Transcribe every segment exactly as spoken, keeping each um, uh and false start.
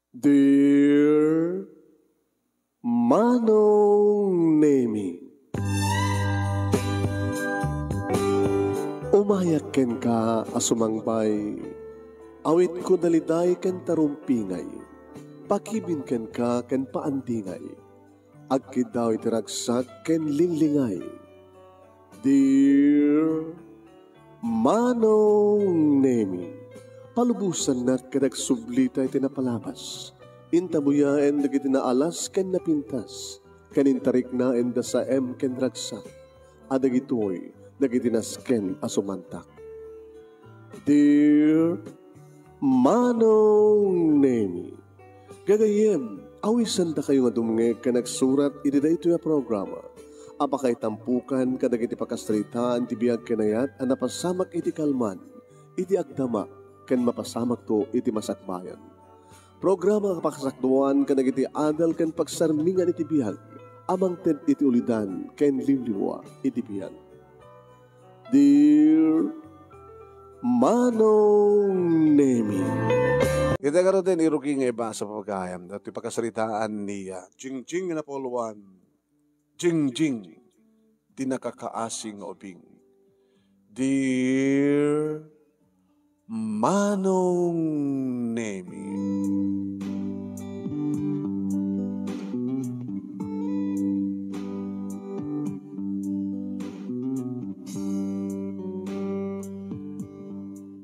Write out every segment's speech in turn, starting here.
Dear Manong Nemi, umayak kenka a sumangbay, awitko daliday ken tarumpingay, pakibin kenka ken paandingay, agkiddaw iti ragsak ken linglingay. Dear Manong Nemi, palubosannak ket agsublita iti napalabas. Intabuyaen dagiti naalas ken napintas, ken intariknaenda sa em ken ragsak, a dagitoy dagiti nasken a sumantak. Dear Manong Nemi, gagayyem, awisendakayo nga dumngeg ken agsurat iti daytoy a programa a pakaitampukan kadagiti pakasaritaan ti biag ken ayat a napasamak iti kalman, iti agdama, ken mapasamakto iti masakbayan. Programa a pakasakduan kadagiti adal ken pagsarmingan iti biag a mangted iti ulidan ken liwliwa iti biag. Dear Manong Nemi. Ita garuden, irugi nga ibasa pagayam dati pakasaritaan ni, ah, Jingjing nga napuluan. Jingjing, ti nakakaasi nga ubing. Dear Manong Nemi.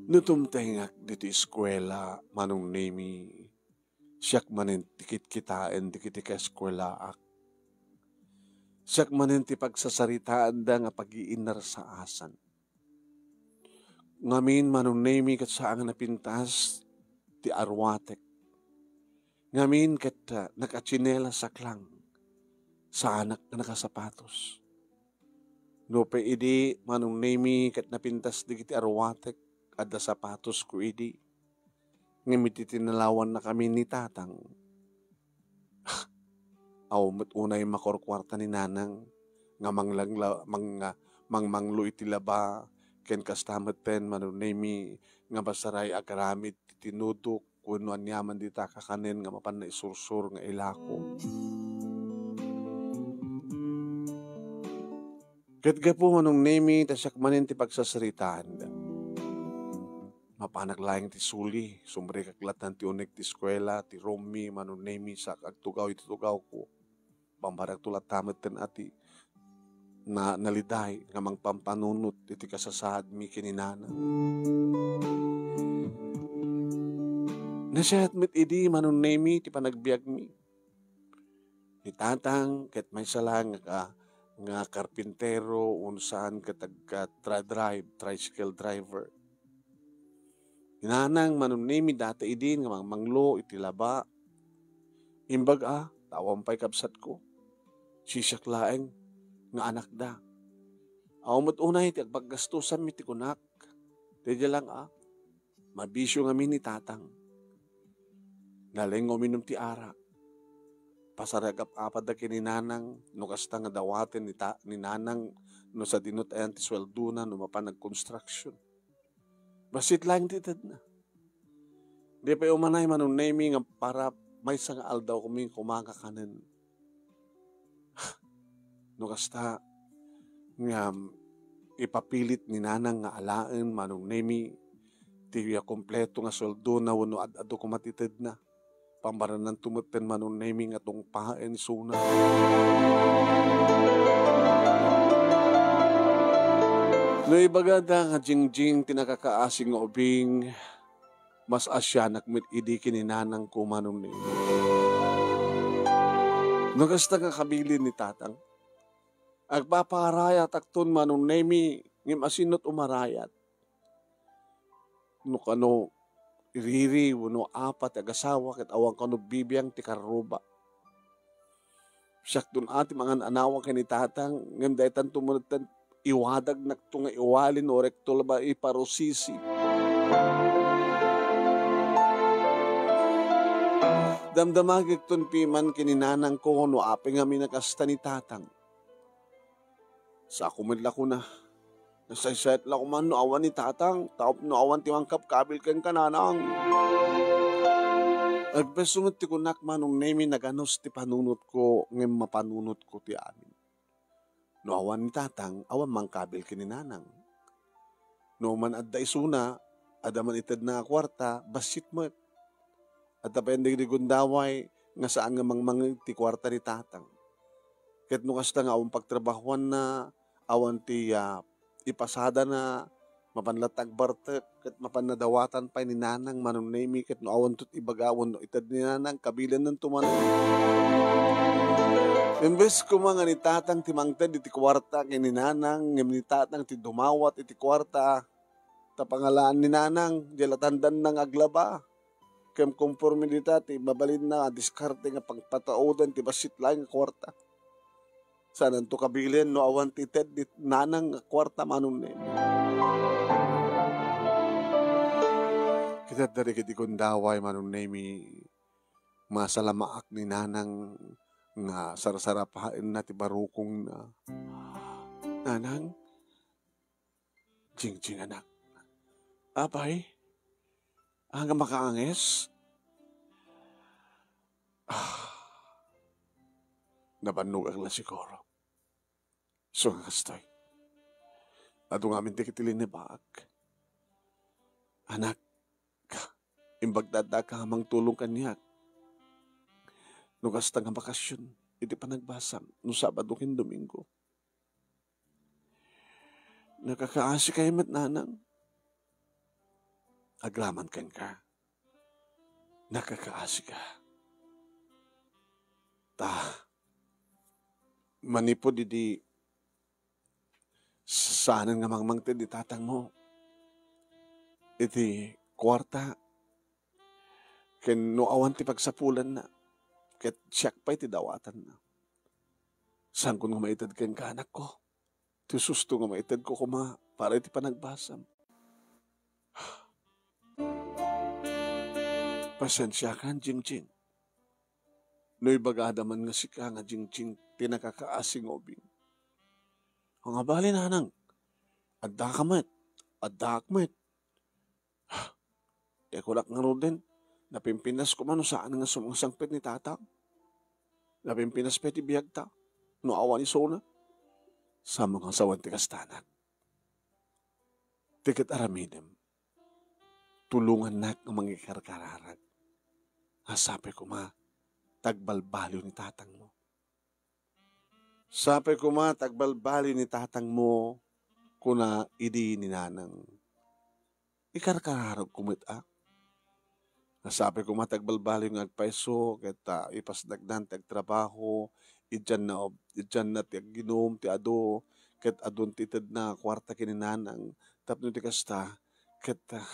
No tumtengak ditoy eskuela, Manong Nemi, siak manen ti kitkitaen dagiti kaeskuelaak. Siak manen ti pagsasaritaanda nga pagiinnarsaasan. Ngamin, Manong Nemi, ket saan nga napintas ti aruatek. Ngamin ket, ah, nakatsinelas a klang. Saanak nga nakasapatos. Nupay idi, Manong Nemi, ket napintas dagiti aruatek, adda sapatosko idi. Ngem iti tinalawannakami ni Tatang, awan met unay makurkuarta ni Nanang nga manglangla-, mang-, mangmanglo iti laba, ken kasta metten, Manong Nemi, nga masaray agaramid ti tinudok wenno aniaman dita kakanen nga mapan naisursur nga ilako. Ket gapu, Manong Nemi, ta siak manen ti pagsasaritaanda. Mapanak laeng ti suli, sumrekak latta ti uneg ti eskuela, ti room mi, Manong Nemi, sa agtugaw iti tugawko. Pambaragto latta metten a ti na-, naliday nga mangpampanunot iti kasasaadmi ken ni Nanang. Nasayaat met idi, Manong Nemi, ti panagbiagmi. Ni Tatang ket maysa laeng nga, nga karpintero, wenno saan ket agka-tri-drive, tricycle driver. Ni Nanang, Manong Nemi, data idin nga mangmanglo iti laba. Imbag a, ta awan pay kabsatko. Sisiak laeng nga anakda. Awan met unay ti agpaggastosanmi ti kunak. Daydiay lang a, mabisio ngamin ni Tatang. Naleng nga uminum ti arak. Pasaragap-apadda ken ni Nanang, no kasta nga dawaten ni ta-, ni Nanang, no sadino ti ayan ti sueldona, no mapan nagkonstruction. Bassit laeng ti itedna. Di pay umanay, Manong Nemi, nga para maysa nga aldaw kami kumakanen. No kasta, nga ipapilit ni Nanang nga alaen, Manong Nemi, ti kompleto nga sueldona wenno ad-adu koma ti itedna. Pambarananto metten, Manong Nemi, nga tungpaen isuna. No ibagada nga Jingjing ti nakakaasi nga ubing, mas asianak met idi ken ni Nanangko, Manong Nemi. No kasta nga kabilin ni Tatang, agpaparayatakton, Manong Nemi, ngem asino ti umarayat? No kano, iriri wenno apat ti agasawa ket awan kano bibiang ti karruba. Siakton a ti mangan-anawa ken ni Tatang, ngem daytanto metten iwadagnakto nga iwali no rekto labat iparusisi. Damdamagekton piman ken ni Nanangko no apay ngamin a kasta ni Tatang. Sako met la kuna, nasaysayat la koma no awan ni Tatang, tapno awan ti mangkabkabil kenka, Nanang. Agpayso met ti kunak, Manong Nemi, naganus ti panunotko, ngem mapanunotko ti amin. No awan ni tatang, awan mangkabil ken ni nanang. No man adda isuna, adda man itedna a kuarta, bassit met. Adda pay dagiti gundaway nga saan nga mangmangeg ti kuarta ni tatang. Ket no kasta nga awan pagtrabahoanna, awan ti, ah, ipasadana, mapan latta agbartek, ket mapan nadawatan pay ni nanang, Manong Nemi, ket no awan to ti ibaga wenno ited ni nanang, kabilananto man. Imbes koma nga ni tatang ti mangted iti kuarta ken ni nanang, ngem ni tatang ti dumawat iti kuarta, ta pangalaan ni nanang, diay latandanna nga aglaba. Ken konforme dita ti mabalinna a diskarte nga pagpataodan ti bassit laeng nga kuarta. Saananto kabilen no awan ti ited ni nanang nga kuarta, Manong Nemi. Ket adda dagiti gundaway, Manong Nemi, masalamaak ni nanang nga sarsarapaenna ti barukongna. Nanang, Jingjing, anak. Apay? Ania nga makaangis? Ah, nabannogak la siguro. Isu nga kastoy. Adu ngamin dagiti linibaak. Anak, imbag ta adda ka mangtulong kaniak. No kasta nga bakasion, iti panagbasam, no Sabado ken Domingo. Nakakaasikayo met, nanang. Agraman kenka. Nakakaasika. Ta, manipud idi saanen nga mangmangted ni tatangmo iti kuarta, ken no awan ti pagsapulanna, ket siak pay ti dawatanna. Saankon nga maited kenka, anakko. Ti susto nga maitedko koma para iti panagbasam. Pasensiakan, Jingjing. No ibagada man nga sika nga Jingjing ti nakakaasi nga ubing. Nga bali, nanang, adda ka met, addaak met. Ti kunak ngaruden, napimpinas koma no saan nga sumangsangpet ni tatang. Napimpinas pay ti biagta no awan isuna. Saan nga sawen ti kasta, anak. Ti ket aramidem, tulongannak nga mangikarkararag. Nga sapay koma, ta agbalbaliw ni tatangmo. Sapay koma ta agbalbaliw ni tatangmo, kuna idi ni nanang. Ikarkararagko met a. Nga sapay koma ta agbalbaliw nga agpayso, ket, ah, ipasdakdan ti agtrabaho, idianna, idianna ti agginum, ti adu, ket adun ti itedna a kuarta ken ni nanang. Tapno ti kasta, ket, ah,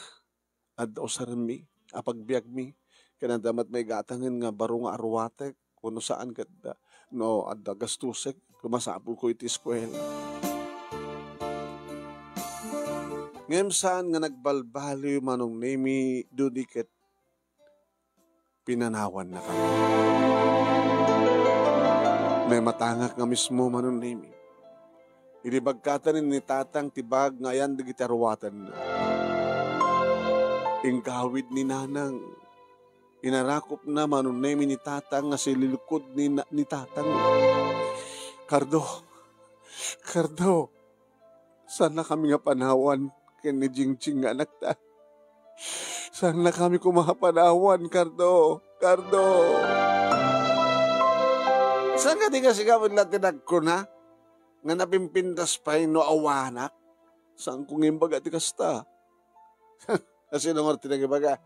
adda usarenmi a pagbiagmi, ken adda met maigatangen nga baro nga aruatek, wenno saan ket, ah, no adda gastosek, ket masapulko iti eskuela. Ngem saan nga nagbalbaliw, Manong Nemi, dudi ket pinanawannakami. Naimatangak nga mismo, Manong Nemi. Idi bagkatan ni tatang ti bag nga ayan dagiti aruatenna. Inggawid ni nanang. Inarakopna, Manong Nemi, ni tatang nga sililkod ni na-, ni tatang. Cardo, Cardo, saannakami nga panawan ken ni Jingjing nga anakta. Saannakami koma a panawan, Cardo. Cardo. Saan nga di nga sika met la ti nagkuna nga napimpintas pay no awanak? Saanko nga imbaga ti kasta. Kasino ngarud ti nangibaga?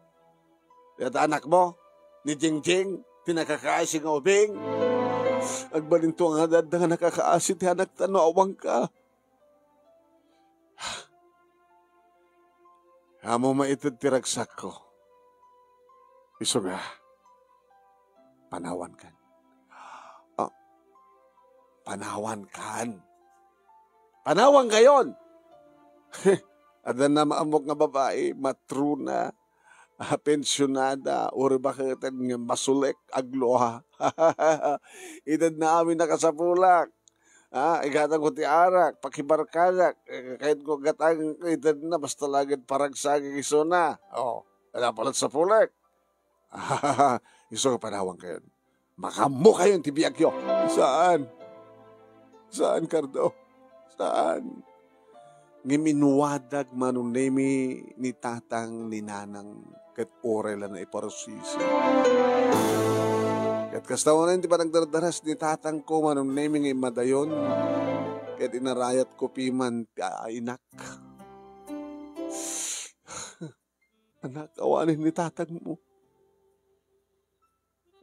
Dayta anakmo, ni Jingjing, ti nakakaasi nga ubing. Agbalinto nga adda nga nakakaasi ti anakta no awanka. Ammom a ited ti ragsakko. Isu nga, panawankan. Ah, panawankan. Panawankayon! Adda na maammok nga babai, matrona, ah, pensionada, uri baketen nga masulek, aglua. Itedna amin a kasapulak. Ah, igatangko ti arak, pakibarkadak, eh, kayatko gatang itedna, basta la ket paragsakek isuna. Oh, adda pay la sapulek. Isu nga panawankayon. Makaammokayon ti biagyo. Saan? Saan, Cardo? Saan? Ngem inwadag Manong Nemi ni tatang ni nanang ket uray la naiparusisi. Ket kasta manen ti panagdardaras ni tatangko, Manong Nemi, nga immadayon, ket inarayatko piman ti ainak. Anak, awanen ni tatangmo.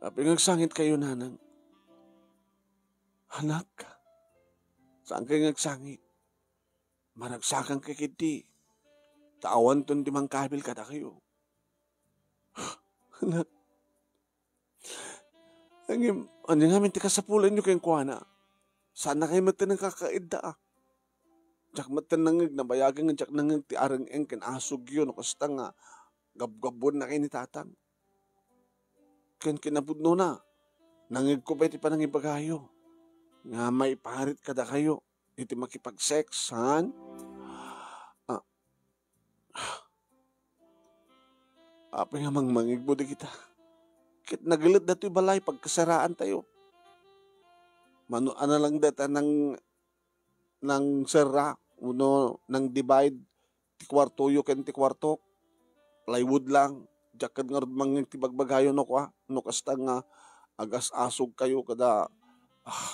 Apay nga agsangitkayo, nanang? Anak, saankayo nga agsangit? Maragsakankayo ketdi, ta awanton ti mangkabil kadakayo. Anak, ngem, ania ngamin ti kasapulanyo kenkuana? Saannakayo met ti nangkakaidda, a. Diak met ti nangngeg, nabayagen nga diak nangngeg ti areng-eng ken asugyo no kasta nga gabgabbuennakayo ni tatang. Ken kinapudnona, nangngegko pay ti panangibagayo nga maiparit kadakayo iti makipag-sex, han? Ah, apay nga mangmangegmo dagita? Ket nagilet datoy balay pagkasaraantayo. Mano a na lang dayta nang, nang serra, wenno nang divide ti kuartoyo ken ti kuartok. Plywood lang. Diak ket ngarud mangngeg ti bagbagayo no kua, no kasta nga agas-asogkayo kada, ah,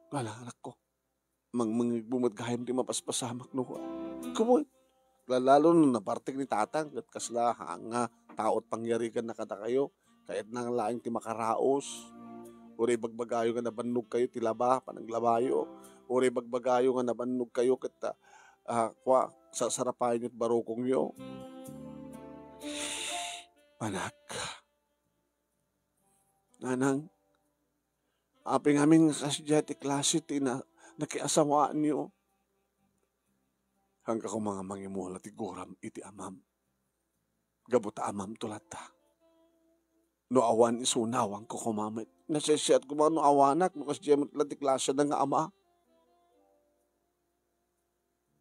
ala, anakko. Mangmangegmo met gayam ti mapaspasamak no kua. Kumon, lalalo no nabartek ni tatang ket kasla haan nga tao ti pangyariganna kadakayo. Kayatna laeng ti makaraos. Uray ibagbagayo nga nabannogkayo ti laba, panaglabayo. Uray ibagbagayo nga nabannogkayo ket, ah, kua, sasarapayenyo ti barukongyo. Anak, nanang, apay ngamin nga kasdiay ti klase ti na-, nakiasawaanyo? Haanka koma nga mangimula ti guram iti amam. Gapu ta amamto latta. No awan isu, nawanko koma met. Nasisiat koma no awanak, no kasdiay met la ti klasena nga ama.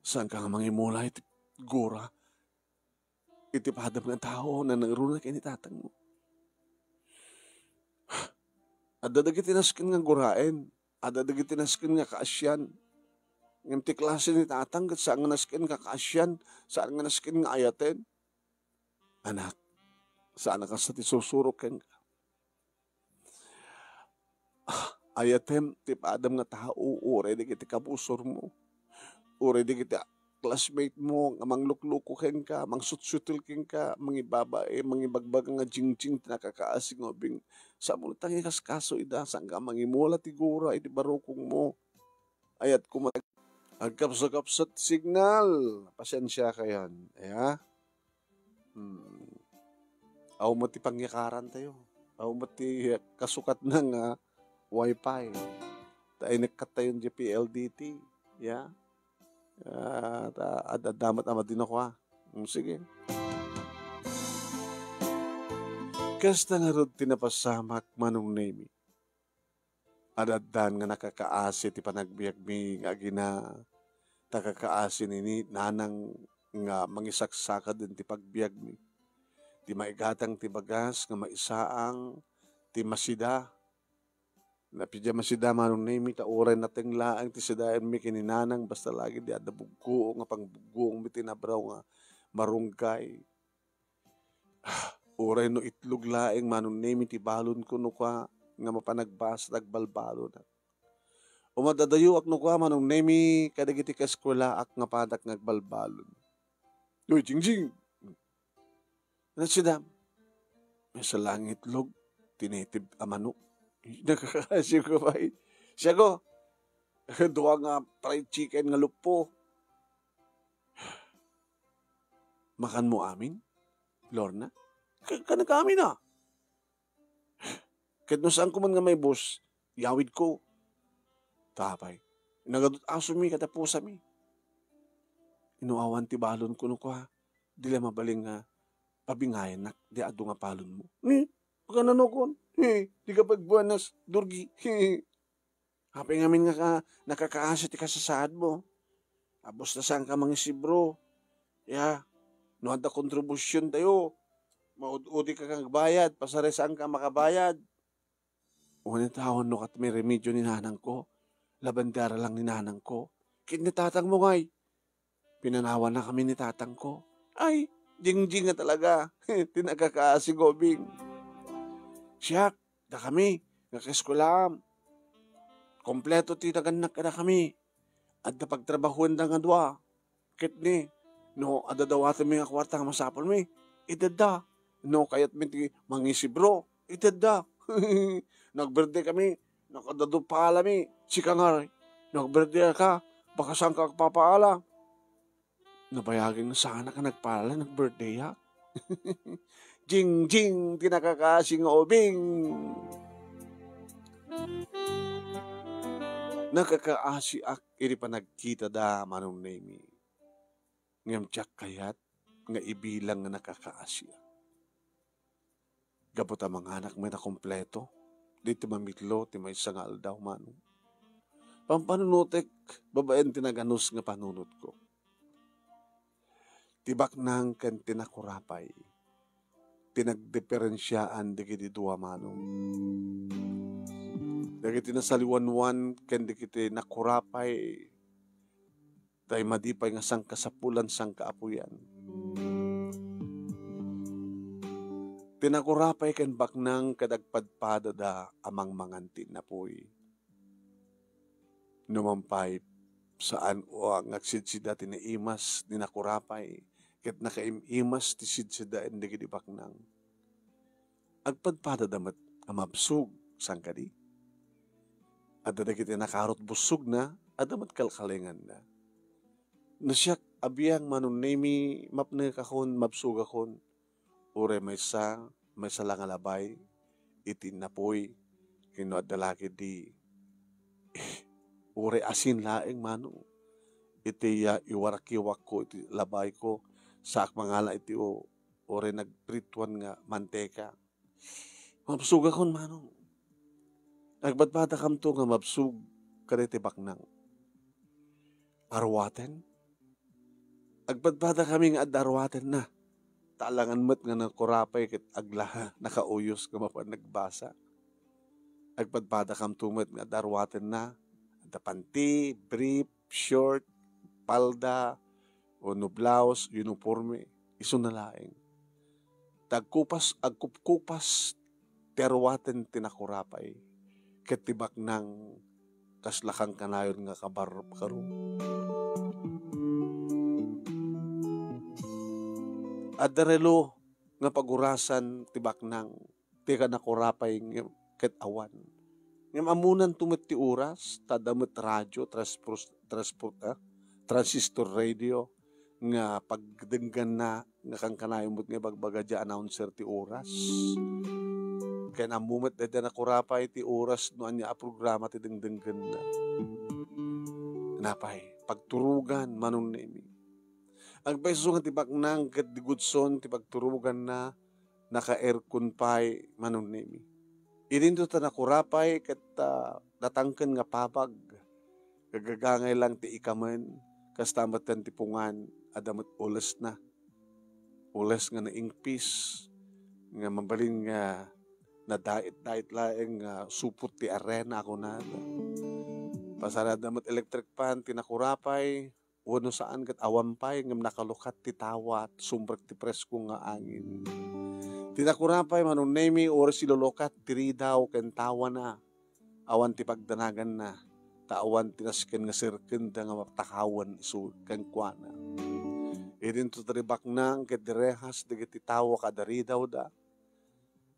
Saanka nga mangimula iti gura iti padam nga tao, nanangruna ken ni tatangmo. Adda dagiti nasken nga guraen, adda dagiti nasken nga kaasian. Ngem ti klase ni tatang ket saan nga nasken nga kaasian, saan nga nasken nga ayaten. Anak, saan a kasta ti susurok kenka. Ah, ayatem ti padam nga tao, uray dagiti kabusormo, uray dagiti classmate mo nga manglukluko kenka, mangsutsutil kenka, mangibabae, mangibagbaga nga jingjing ti nakakaasi nga ubing. Saanmo ta nga ikaskaso ida, saanka mangimula ti gura iti barukongmo. Ayat koma. Agkapsakapsat ti signal. Pasensiakayon. Ya. Hmm. Aw met ti pangyakarantayo. Aw met ti kasukatna nga wifi. Ta inekkattayon diay P L D T. Ya. Ah, ta ad-adda met a madi no kua. Hmm, sige. Kasta ngarud ti napasamak, Manong Nemi. Ad-addan nga nakakaasi ti panagbiagmi nga agina, ta kakaasi ni nanang nga mangisaksaka iti pagbiagmi. Ti maigatang ti bagas nga maisaang ti masida. Napija masida, Manong Nemi, ta uray nateng laeng ti sidaenmi ken ni nanang, basta lagi di adda buggoong nga pangbuggoongmi ti nabraw nga marunggay. Uray no itlog laeng, Manong Nemi, ti balonko no kua nga mapan agbasa ta agbalbalonak. Umadadayoak no kua, Manong Nemi, kadagiti kaeskuelaak nga padak nga agbalbalon. Uy, Jingjing! Ano sida? May salang itlog, tinitib a manok. Nakakaasi ko pa eh. Siya ko, dua nga fried chicken nga lupo. Makanmo amin, Lorna? Ka-, kanaka amin a. Ket no saanko man nga maibus, yawidko. Tapay, nagadut-asomi kada pusami. No awan ti balonko no kua, di la mabalin nga pabingayannak di adu nga balonmo. Ni, makananokon. Ni, di ka pagbuanas, Durgi. Apay ngamin nga ka-, nakakaasi ti kasasaadmo? Abus ta saanka mangisibro. Ya, no adda kontribusiontayo, maud-udik ka nga agbayad, pasarisaanka a makabayad. Wen, tawen no ket may remedio ni nanangko, laban ti aralang ni nanangko. Ket ni tatangmo ngay, pinanawanna kami ni tatangko. Ay, jingjing nga talaga. Ti nakakaasi, Gobing. Siak, dakami, nga kaeskuelaam. Kompleto ti nagannak kadakami. Adda pagtrabahuenda nga dua. Ket ni, no adda dawatenmi nga kuarta nga masapulmi, itedda. No kayatmi ti mangisibro, itedda. Nag-birthday kami, nakadadu paalami. Sika ngay, nag-birthday ka, bakasanka agpapaala. Nabayagen nga saanak a nagpaala, nag-birthday-ak. Jingjing ti nakakaasi nga ubing. Nakakaasiak iti panagkitada, Manong Nemi. Ngem diak kayat nga ibilang nga nakakaasiak. Gapu ta manganak met a kompleto, di ti mamitlo ti maysa nga aldaw, Manong. Pampanunotek babaen ti naganus nga panunotko. Ti baknang ken ti nakurapay ti nagdiferensiaan dagiti dua, Manong. Dagiti nasaliwanwan ken dagiti nakurapay, tay madi pay nga sangkasapulan, sangkaapuyan. Ti nakurapay ken baknang ket agpadpadada a mangmangan ti innapuy. Numan pay, saan a nga agsidsida ti naimas ni nakurapay, ket nakaim-imas ti sidsidaen dagiti baknang. Agpadpadada met a mabsog, saan kadi? Adda dagiti nakarot bussogna, adda met kalkalenganna. No siak a biang, Manong Nemi, mapnekakon, mabsogakon, uray maysa, maysa la nga labay iti innapuy, ken no adda la ketdi, uray asin laeng, Manong. Iti, ah, iwarakiwakko iti labayko, saak mangala iti u-, uray nagprituan nga manteka. Mabsogakon, Manong. Agpadpadakamto nga mabsog kadaytoy baknang. Aruaten? Agpadpadakami nga adda aruatenna. Ta alangan met nga nakurapay ket aglaha, nakauyos nga mapan nagbasa. Agpadpadakamto met nga adda aruatenna. Adda panti, brief, short, palda, wenno blouse, uniforme, isuna laeng. Ta agkupas, agkupkupas ti aruaten ti nakurapay, ket ti baknang kasla kankanayon nga kabarkarom. Adda relo nga pagurasan ti baknang ti kanakurapay ngem ket awan. Ngem ammonanto met ti oras, ta adda met radio, transpos-, transport-, ah, transistor radio nga pagdengganna nga kankanayon met nga ibagbaga diay announcer ti oras. Ken ammo met dayta nakurapay ti oras no ania a programa ti dengdenggenna. Napay, pagturogan, Manong Nemi. Agpayso nga ti baknang ket di Gudson ti pagturoganna, naka-aircon pay, Manong Nemi. Idinto ta nakurapay ket, ah, natangken nga pabag. Gagagangay lang ti ikamen, kasta met ti pungan, adda met ulesna. Ules nga naingpis, nga mabalin nga nadait-dait laeng nga supot ti arena a kunada. Pasaradda met electric fan ti nakurapay, wenno saan ket awan pay ngem nakalukat ti tawat, sumrek ti presko nga angin. Ti nakurapay, Manong Nemi, oras ilulukat ti ridaw ken tawana, awan ti pagdanaganna, ta awan ti nasken nga serkenda nga matakawen isu kenkuana. Idinto ti baknang ket di rehas dagiti tawa kada ridawda.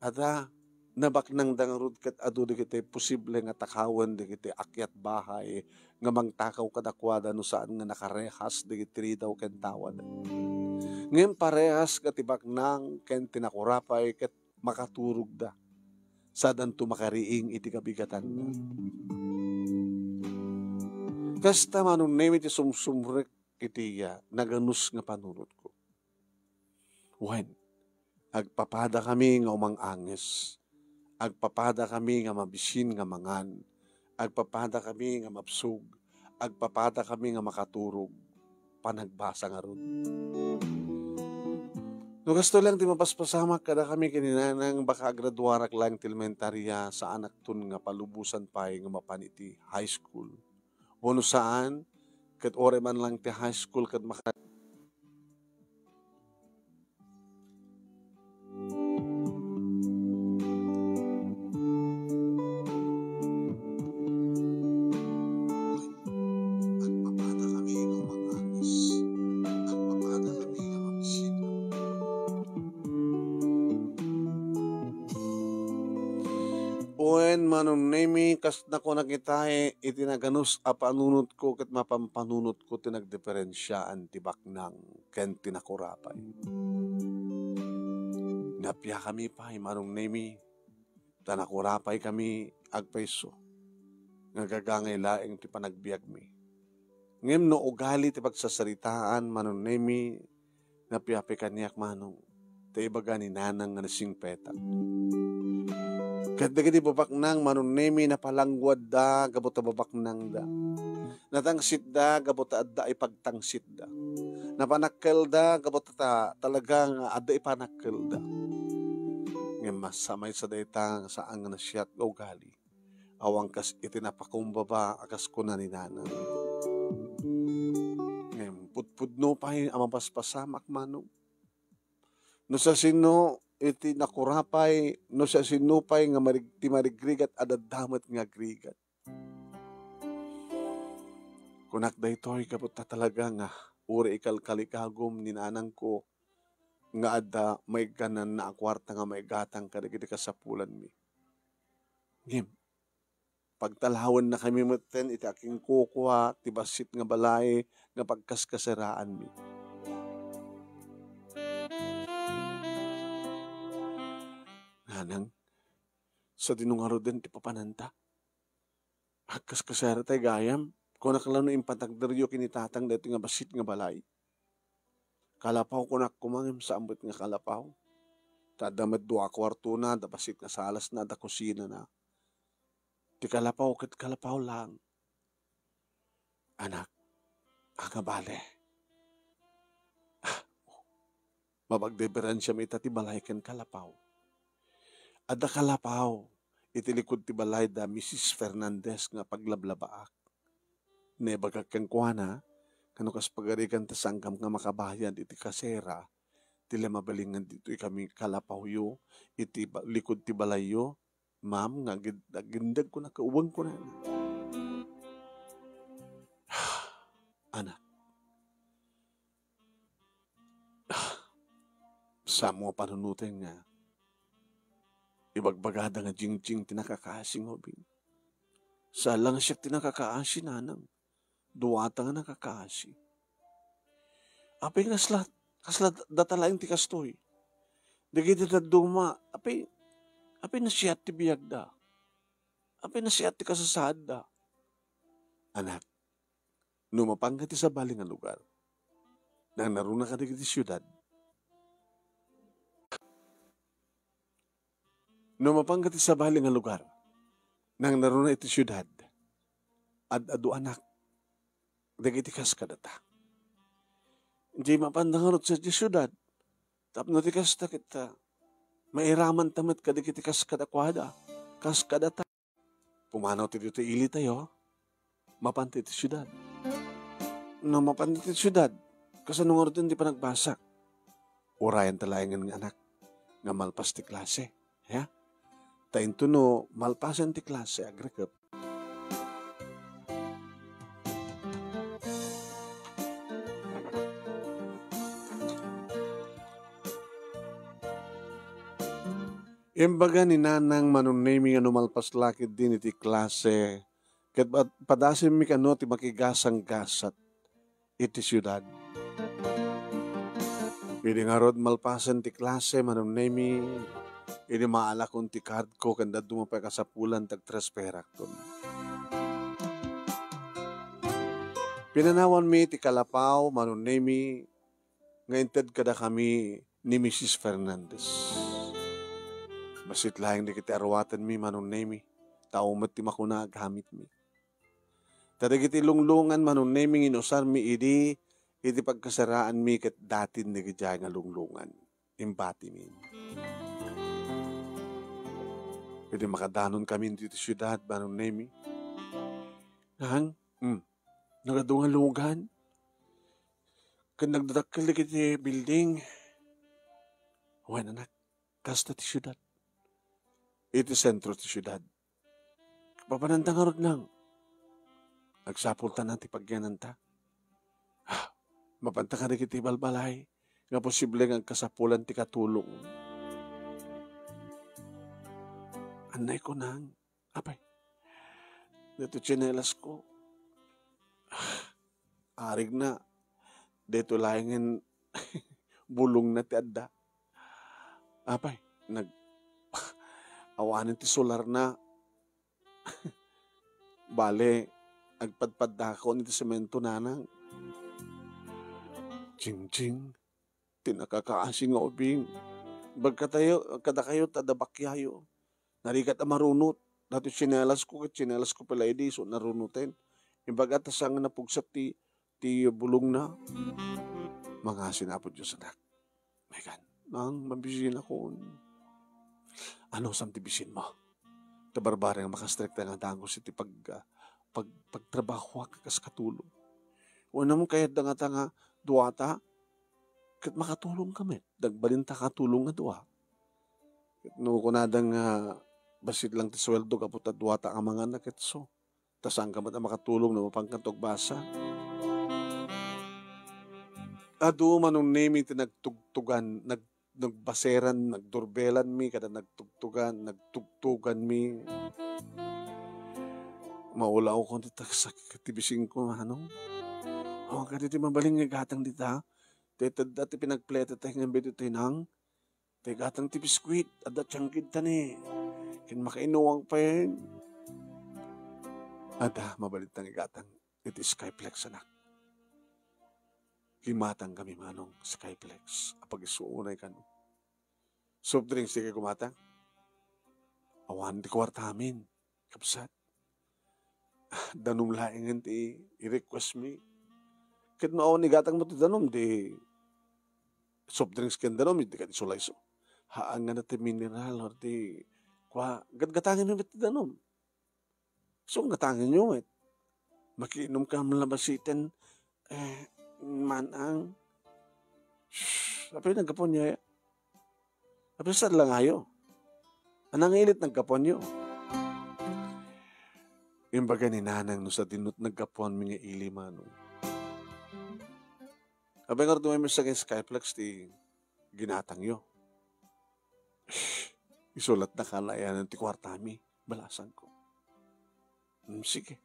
Adda, nabaknangda ngarud ket adu dagiti posible nga takawen dagiti akyat bahay nga mangtakaw kadakuada no saan nga nakarehas dagiti ridaw ken tawada. Ngem parehas nga ti baknang ken ti nakurapay ket makaturogda. Sadanto makariing iti kabigatanna. Kasta, Manong Nemi, ti sumsumrek iti, ah, naganus nga panunotko. Wen, agpapadakami nga umang-anges. Agpapadakami nga mabisin nga mangan. Agpapadakami nga mabsog. Agpapadakami nga makaturog. Panagbasa ngarud. No kastoy lang ti mapaspasamak kadakami ken ni Nanang, baka agraduarak laeng ti elementaria, saanakton nga palubosan pay nga mapan iti high school. Wenno saan, ket uray man lang ti high school ket maka- Agpapada kami nga umanganas. Agpapada kami nga mabisita. Wen, Manong Nemi, kas nakunak itae, iti naganus a panunotko ket mapan panunotko ti nagdiferensiaan ti baknang ken ti nakurapay. Napiakami pay, Manong Nemi, ta nakurapaykami agpayso nga gagangay laeng ti panagbiagmi. Ngem no ugali ti pagsasaritaan, Manong Nemi, napia pay kaniak, Manong, ta ibaga ni Nanang nga nasingpetak. Ket dagiti babaknang, Manong Nemi, napalangguadda gapu ta babaknangda. Natangsitda gapu ta adda ipagtangsitda. Napanakkelda gapu ta talaga nga adda ipanakkelda. Ngem masamaysa dayta nga saan nga nasiat nga ugali. Awan kas iti napakumbaba a kas kuna ni Nanang. Ngem pudpudno pay a mapaspasamak, Manong. No siasino iti nakurapay, no siasino pay nga marig-, ti marigrigat a daddamet nga agrigat. Kunak daytoy gapu ta talaga nga uray ikalkalikagum ni nanangko nga adda maiggananna a kuarta nga maigatang kadagiti kasapulanmi. Ngem, pagtalawennakami metten iti akinkukua ti bassit nga balay nga pagkaskaseraanmi. Nanang, sadino ngaruden ti papananta? Agkaskasera tay gayam. Kunak la no impatagderyo ken ni tatang daytoy nga bassit nga balay. Kalapaw kunak koma ngem saan met nga kalapaw. Ta adda met dua a kuartona, adda bassit nga salasna, adda kusinana. Ti kalapaw ket kalapaw lang. Anak, ania bale? Ah, mapagdiferensiam ita ti balay ken kalapaw. Adda kalapaw iti likud ti balay da Misis Fernandez nga paglablabaak. Naibagak kenkuana, nga no kas pagarigan ta sangkam nga makabayad iti kasera, ti la mabalingan ditoy kami kalapawyo iti ba-, likud ti balayyo, ma'am, nga agid-, agindeg ko na, kauweng ko na. Anak. Samo a panunoten nga ibagbagada nga jingjing ti nakakaasi nga ubing. Saan la nga siak ti nakakaasi, nanang. Duata nga nakakaasi. Apay nga kasla, kasla data laeng ti kastoy. Dagiti dadduma, apay, apay nasiat ti biagda. Apay nasiat ti kasasaadda. Anak, no mapanka ti sabali nga lugar, nangnaruna kadagiti siudad. No mapanka ti sabali nga lugar, nangnaruna iti siudad, ad-aduanak dagiti kas kadata. Di mapanda ngarud sadiay siudad, tapno ti kasta ket, ah, mairamanta met kadagiti kas kadakuada, kas kadata. Pumanaw ti ditoy ilitayo, mapan ti iti siudad. No mapan ti iti siudad, kasano ngarud ti panagbasak? Urayan ta laengen nga anak nga malpas ti klase, ya? Ta into no malpasen ti klase, agrekep. Imbaga ni Nanang Manong Nemi nga no malpas la ketdin iti klase, ket pad-, padasenmi kano ti makigasanggasat iti siudad. Idi ngarud malpasen ti klase, Manong Nemi, idi maalakon ti cardko ken dadduma pay kasapulan ti agtransferakton. Pinanawanmi ti kalapaw, Manong Nemi, nga inted kadakami ni Misis Fernandez. Bassit laeng dagiti aruatenmi, Manong Nemi, tao met ti makuna a gamitmi. Ta dagiti lunglungan, Manong Nemi, nga inusarmi idi iti pagkaseraanmi ket datin dagidiay nga lunglungan. imbatimi. Iti makadanon kami ditoy siudad, Manong Nemi. Nang, hmm, nagadu nga lugan. Ken nagdadakkel dagiti building. Wen, anak, kasta ti siudad. Iti sentro ti siudad. Papananta ngarud, Nang. Agsapulta na ti pagyananta. Ah, mapanta kadagiti balbalay nga posible nga agkasapulan ti katulong. Annay ko, Nang. Apay, daytoy tsinelas ko. Ah, arigna, daytoy laengen bulongna ti adda. Apay, nag-, awanen ti solarna. Bale, agpadpaddakon iti semento, Nanang. Jingjing, ti nakakaasi nga ubing. Bagkatayo, kadakayo, ta adda bakiayo. Narigat a marunot. Daytoy tsinelas ko, ket tsinelas ko pay la idi, isu a narunoten. Imbag a ta saan nga napugsat ti, ti bulongna. Mangasi ni Apo Dios, anak. Megan, Nang, mabisinakon. Anusam ti bisinmo? Ta barbareng makastrek ta nga dagus iti pag-, ah, pag-, pagtrabahoak kas katulong. Wen, kayatda ngata nga duata, ket makatulongka met. Nagbalinta katulong nga dua. Ket no kunada nga bassit lang ti sueldo gapu ta duata a mangan, ket isu. Ta saanka met a makatulong no mapanka agbasa. Adu, Manong Nemi, ti nagtugtugan, nag-, nagbaseran, nagdurbelanmi, kada nagtugtugan, nagtugtuganmi. Maulawkon ti tagsak ti bisingko, Manong. O, kadi ti mabalin nga gatang dita. Ti tedda ti pinagpletetek nga biit iti Nang. Ti gatang ti biskuit, adda tiangkid ta ni. Ken makainuwang pay. Adda, mabalinta nga gatang iti Skyflex, anak. Gimatang kami, Manong, Skyflex. Apag isu unay kano. Soft drinks, di kay gumatang? Awan ti kuartamin. Kabsat, danum laengen ti i-request mi. Ket no awan igatangmo ti danum, di soft drinks ken danum, di kadi isu la isu. Haan nga na ti mineral, or ti kua, gatgatangenyo met ti danum. So, gatangenyo met. Makiinomka man la basiten, eh, Manang. Shh, apay naggapuanyo, eh? Apay sa langayo? Anang ilit naggapuanyo? Imbaga ni Nanang no sadino ti naggapuanmi nga ili, Manong. Apay ngarud, maymaysa nga Skyflex ti ginatangyo? Isu lattan a kanayanan ti kuartami, balasangko. Hmm, sige.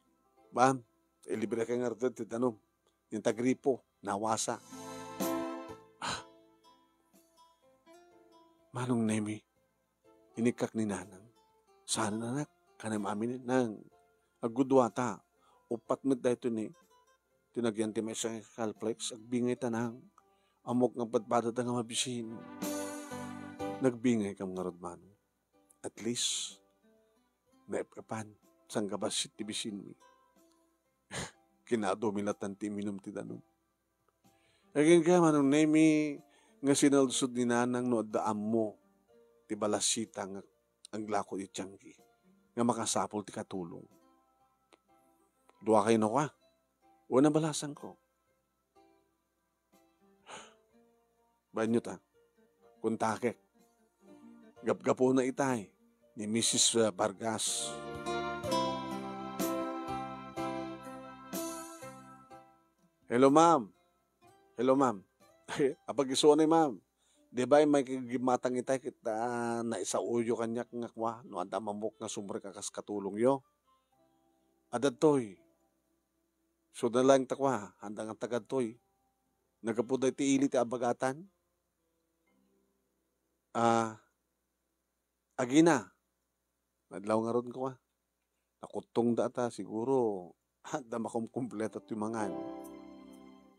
Ma'am, ilibreka ngarud ti danum. Iti Gripo, nawasa. Ah. Manong Nemi, inikkak ni Nanang. Saan, anak, kanem amin, Nang. Agguduata. Uppat met daytoy ni, ti nagyan ti maysa nga Skyflex, agbingay ta, Nang. Ammok nga padpadada nga mabisin. Nagbingay kam ngarud, Manong. At least, naep-epan, saan nga bassit ti bisinmi. Kinadumi lattan ti iminum ti danum. Agingga, Manong Nemi, nga sinalsod ni Nanang no adda ammo ti balasita nga aglako iti tiangki nga makasapul ti katulong. Dua kayo no ka? Una balasangko. Baenyo ta. Kontakek. Gapgapuna itay ni Missus Vargas. Hello, ma'am. Hello, ma'am. Apag-isu ni, ma'am. Di ba, may gimatang itay ket, ah, naisaoyo kaniak nga kua, no adda mamok nga sumrek a kas katulongyo. Adda toy. So, na lang ta kua, anda nga tagadtoy. Naggapu daytoy ili ti abagatan. Ah, Agina. Adlaw ngarud ko, ah. Nakuttongda ta, siguro, adda makumkumpleta ti mangan.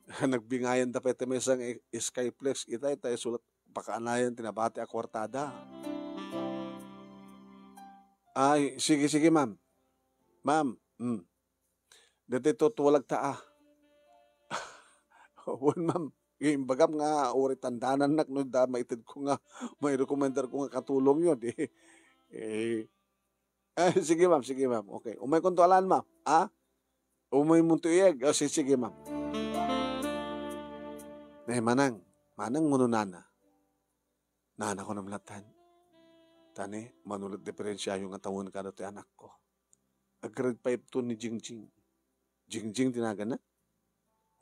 Nagbingayanda pay ti maysa nga i-, Skyflex, itay, itay, sulat, pakaanayan ti nabati a kuartada. Ay, sige, sige, ma'am. Ma'am, mm. Dati tutulag ta, ah. Wen, ma'am. Imbagam nga uray tandanannak no adda maitedko nga mairekomendarko nga katulongyo, di, eh, ah, sige, ma'am, sige, ma'am. Okay. Umaykonto alan, ma'am. Ha? Umaymonto iyeg. O, si-, sige, ma'am. Eh, manang, manang, ngunonana. Nana, kunam latta. Tani, mano la ti diferensiayo nga tawen kada ti anakko. A grade five to ni Jingjing. Jingjing ti naganna?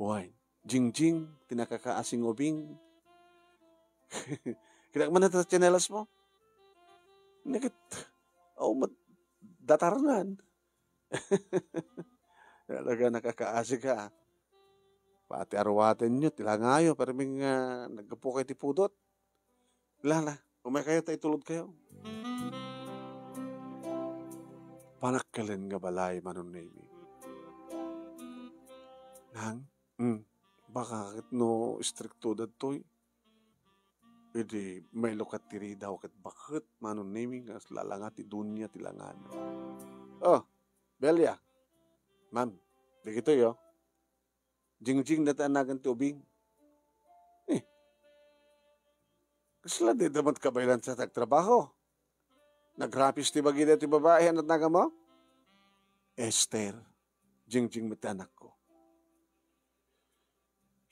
Wen, Jingjing ti nakakaasi nga ubing. Kitak man ta tsinelasmo? Nagit, aw, mat-, datarnan. Talaga nakakaasi ka. Pati aruwatenyo, ti langayo, permi nga naggapu kayo ti pudot. Lala, umaykayo ta itulodkayo. Panakkelen nga balay, Manong Nemi. Nang, mm, baka ket no istrikto daytoy, idi mailukat ti ridaw ket baket, Manong Nemi, nga lalanga ti dunia ti langana. Oh, Belia. Ma'am, dagitoy, oh. Jingjing dayta a nagan ti ubing. Eh, kasla dayta met kabaelan sa ti agtrabaho? Nagrapis ti bagi daytoy babai a natnagamo? Esther, Jingjing met ti anakko.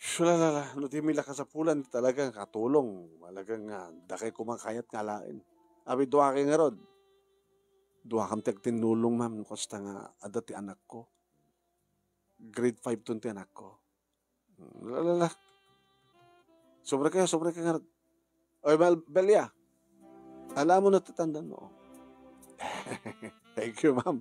Sulala, no ti mila kasapulan, talagang katulong, talagang, ah, dakay koma kayat nga alaen. Abi, duakay ngarud. Duakam ti agtinnulong, ma'am, no kasta nga adda ti anakko. Grade five ton ti anakko. Hmm, la, la, la. Sobre kayo, sobre kayo nga. Oy, Bel-, Belia. Alam mo na tatandan mo. Thank you, ma'am.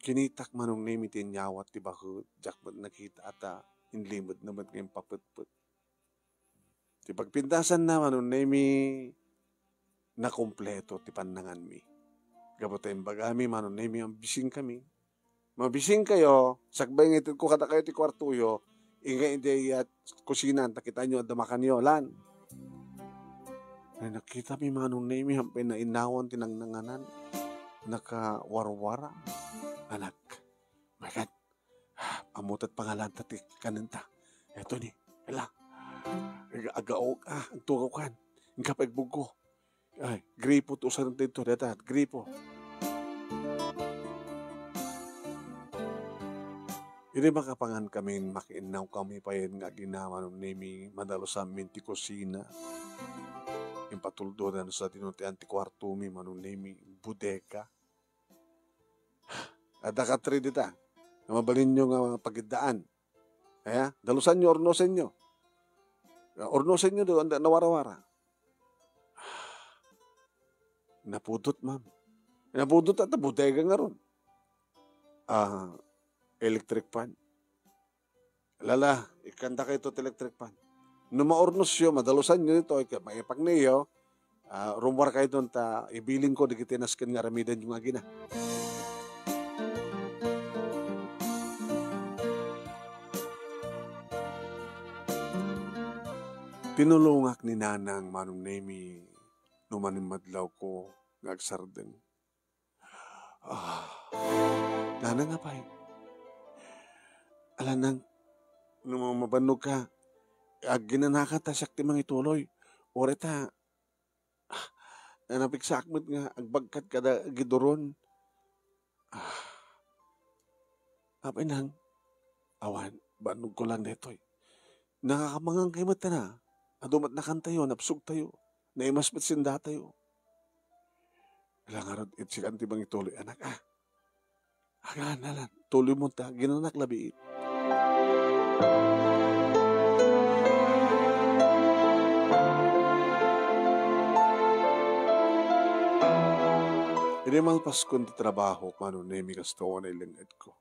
Kinitak, Manong Nemi, ti inyawat ti baket, diak met nakita ta inlimedna met nga impapetpet. Ti pagpintasanna, Manong Nemi, nakumpleto ti pannanganmi. Gapu ta imbagami, Manong Nemi, a mabisingkami. Mabisingkayo, sakbay nga itedko kadakayo ti kuartoyo, inka idiay kusina, ta kitaenyo adda makanyo, lan. Ay, nakitami, Manong Nemi, hampay nainawan ti nangnanganan. Nakawarwara. Anak, my God. Ammo ta pangalanta ti kanenta. Eto ni, ela. Aga-, agaok, ah, agtugaw kan. Inka pay agbuggo. Ay, gripo ti usaran daytoy, dayta, gripo. Idi makapangan kami, makiinnaw kami payen nga agina, Manong Nemi, madalusanmin ti kusina. Impatuldonan sa tinutian ti kuartomi, Manong Nemi, bodega. Adda katri dita nga mabalinyo nga pagiddaan. Aya, dalusanyo, urnosenyo. Urnosenyo do, anda, nawarawara. Napudot, ma'am. Napudot at bodega ngarud. Ah, electric fan. Lala, ikandakayo ti electric fan. No maurnosyo, madalusanyo ditoy, ket maipagniyo, ah, rummuarkayo ta ibilingko dagiti nasken nga aramidenyo nga agina. Tinulongak ni Nanang, Manong Nemi, no manimmadlawko nga agsardeng. Ah, Nanang, apay? Ala, Nang, no ma-, mabannogka, agginanaka ta siak ti mangituloy. Uray ta, ah, napigsaak met nga agbagkat kada giduron. Ah, apay, Nang? Awan, bannogko lang daytoy. Nakakamangan kayo met, tana. Adu met nakantayo, napsugtayo. Naimas met sendatayo. Ala ngarud, iti sikan ti mangituloy, anak, ah. Agan, alan, tuloy mo ta, ginanak labiit. Idi malpaskon ti trabaho, Manong Nemi, kasta unay leng-etko.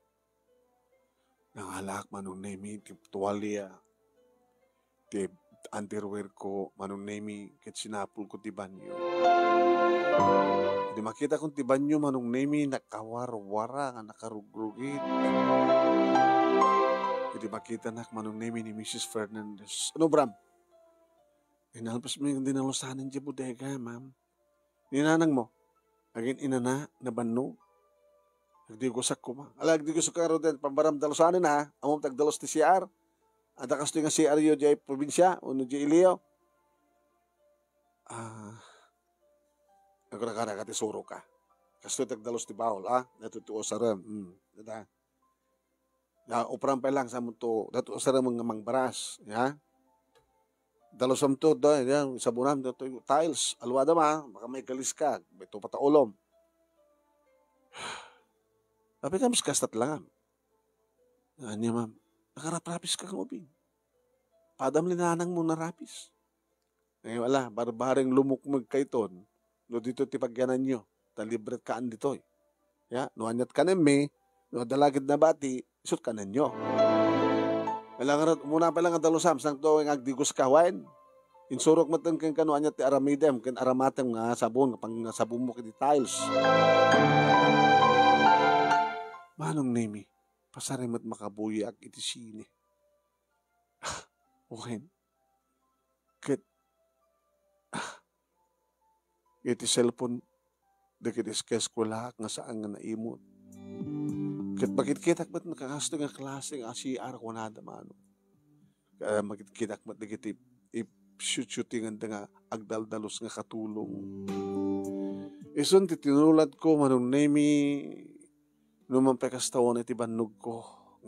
Nangalaak, Manong Nemi, ti tualia, ti underwear ko, Manong Nemi, ket sinapulko ti banyo. Idi makitakon ti banyo, Manong Nemi, nakawarwara nga nakarugrugit. Idi makitanak, Manong Nemi, ni Missus Fernandez, "Ano, Bram? Inalpas mo yung dinalusanan di bodega, ma'am?" Ni nanang mo, agin-inana, nabannog. Agdigosak koma. Ala, agdigosak ka ngaruden, pambaram dalusanen, ha? Ammom ti agdalus ti C R? Adda kastoy nga C R yo diay probinsia, wenno diay ilio? Ah, agkuna kada ka ti surok, ha? Kastoy ti agdalus ti bahol, ha? Daytoy ti usarem. Hmm, dada. Ya, upram pay lang, saanmo to, daytoy usarem nga mangbaras, ya? Dalusam to, da, ya, sabunam, daytoy tiles, aluadam, ha? Baka maikalis ka, may tupat a ulom. Apay ka, mas kastat lang. Ania, ma'am, nakaraprapis ka nga ubing. Padam ni nanangmo narapis. Ay, wala, barbareng lumukmeg kayton. No dito ti pagyananyo, ta libre kaan ditoy. Ya, no aniat kanenmi, no adda lagid nabati, isut kanenyo. Kailangan rat-, umuna pay lang nga dalusam, saan to nga agdigos ka, wen? Insurok met kenka no aniat ti aramidem, ken aramatem nga sabon, nga pang-, nga sabonmo ket ti tiles. Manong Nemi, pasari met makabuyaak iti sine. Wen, ket, ah, iti cellphone, dagiti eskuelaak nga saan nga naimut. Ket makitkitak met nga kastoy nga klase nga C R kunada, mano. Ka-, makitkitak met dagiti ip-, shoot-shootinganda nga agdaldalus nga katulong. Isun ti tinuladko, Manong Nemi, no mangpakastaon iti bannogko,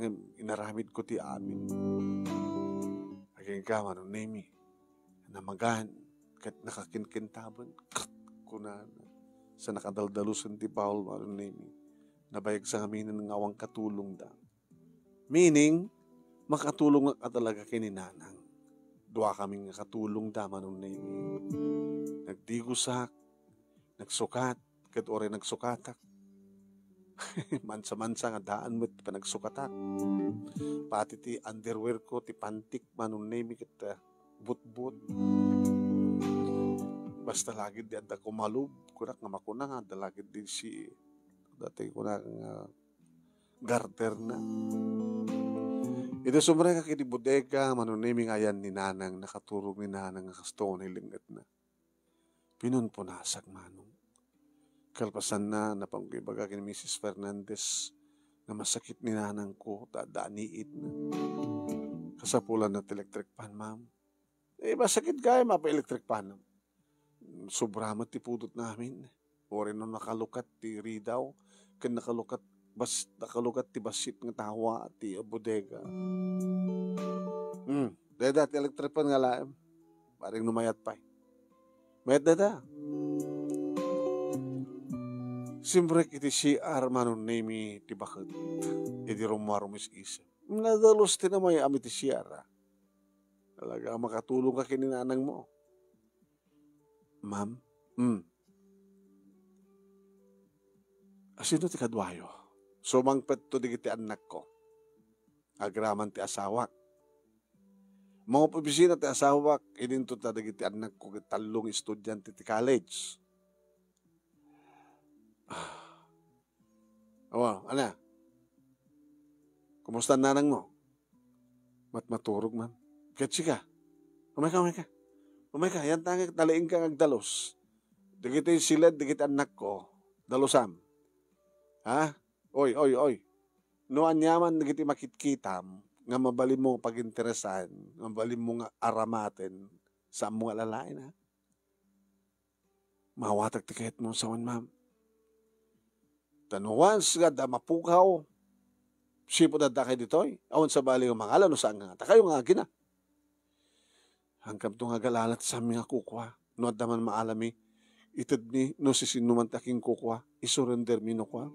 ngem inaramidko ti amin. Agingga, Manong Nemi, namagan, ket nakakinkintaben, kat, kunana. Sa nakadaldalusen ti bahol, Manong Nemi, nabayag sa ngaminen nga awan katulongda. Meaning, makatulongak a talaga ken ni Nanang. Duakami nga katulongda, Manong Nemi. Nagdigosak, nagsukat, ket uray nagsukatak. Mansa-mansa nga daan met ti panagsukatak. Pati ti underwear ko, ti pantik, Manong Nemi, ket, ah, butbut. Basta lagid di adda kumalub, kunak nga makuna nga adda lagid di si, dati kunak nga garter na. Idi sumrekak iti bodega, Manong Nemi, nga ayan ni Nanang, nakaturog ni Nanang nga kasto nga nailengetna. Pinunpunasak, Manong. Kalpasanna, napanko ibaga ken Missus Fernandez nga masakit ni nanangko ta adda aniitna. Kasapulanna ti electric fan, ma'am. Eh, masakit gayam, apay electric fan? Sobra met ti pudot namin. Uray no nakalukat ti ridaw, ken nakalukat bas-, nakalukat ti bassit nga tawa ti bodega. Hmm, dayta ti electric fan nga laem. Bareng no mayat pay. Mayat dayta. Simrek iti C R, Manong Nemi, ti baket. Idi rummuar umis-isip. Nadalus ti namay-am iti C R, ah. Talaga, makatulong ka ken ni nanangmo. Ma'am? Hmm. Asino ti kaduayo? Sumangpetto dagiti annakko. Agraman ti asawak. Mangopisina ti asawak, idinto ta dagiti annakko ket tallo nga estudiante ti college. Awa, ana? Kumusta nanangmo? Mat-, maturog man. Ket sika? Umayka, umayka. Umayka, yantangek, nalaingka nga agdalus. Dagiti siled, dagiti annakko, dalusam. Ha? Oy, oy, oy. No aniaman dagiti makitkitam nga mabalinmo nga paginteresan, nga mabalinmo nga aramaten, saanmo nga alalaen, ha? Maawatak ti kayatmo, sawen, ma'am. Ta no once nga adda mapukaw, sipud adda kay ditoy, awan sabali nga mangala no saan nga takayo nga agina. Angkamto nga agalalat sa amin nga kukua. No adda man maalami, itedmi, no sisinno man ti akinkukua, isurrendermi no kua.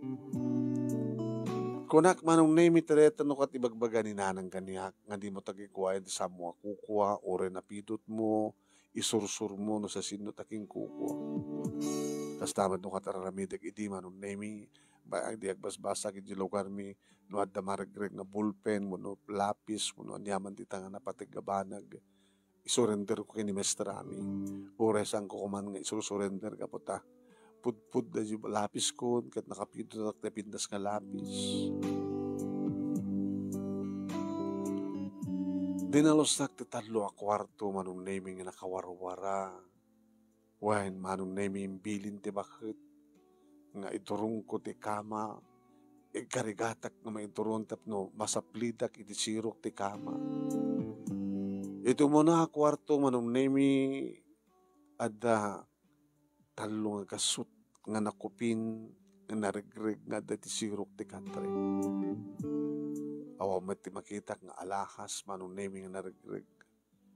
Kunak, Manong Nemi, ti dayta no kat ibagbaga ni nanang kaniak nga dimo ta kikuaen ti saanmo a kukua, uray napidotmo, isursurmo no sisinno ti akinkukua. Kasta met no kat ar-aramidek idi, Manong Nemi, ba-, di agbasbasag iti lugarmi, no adda maregreg nga bulpen, wenno lapis, wenno aniaman dita nga napateg a banag, isurrender ko ken ni Mister Ami. Uray saanko koman nga isursurrender gapu ta pudpud da di lapis ko, ket nakapidotak ti pintas nga lapis. Dinalusnak ti tallo a kuarto, Manong Nemi, nga nakawarwara. Wen, Manong Nemi, imbilin ti baket nga idurongko ti kama, Igkarigatak nga maituron tapno masaplidak iti sirok ti kama. Iti umuna a kuarto, Manong Nemi, adda tallo nga gasut nga nakupin nga naregreg nga adda iti sirok ti katre. Awan met ti makitak nga alahas, Manong Nemi, nga naregreg.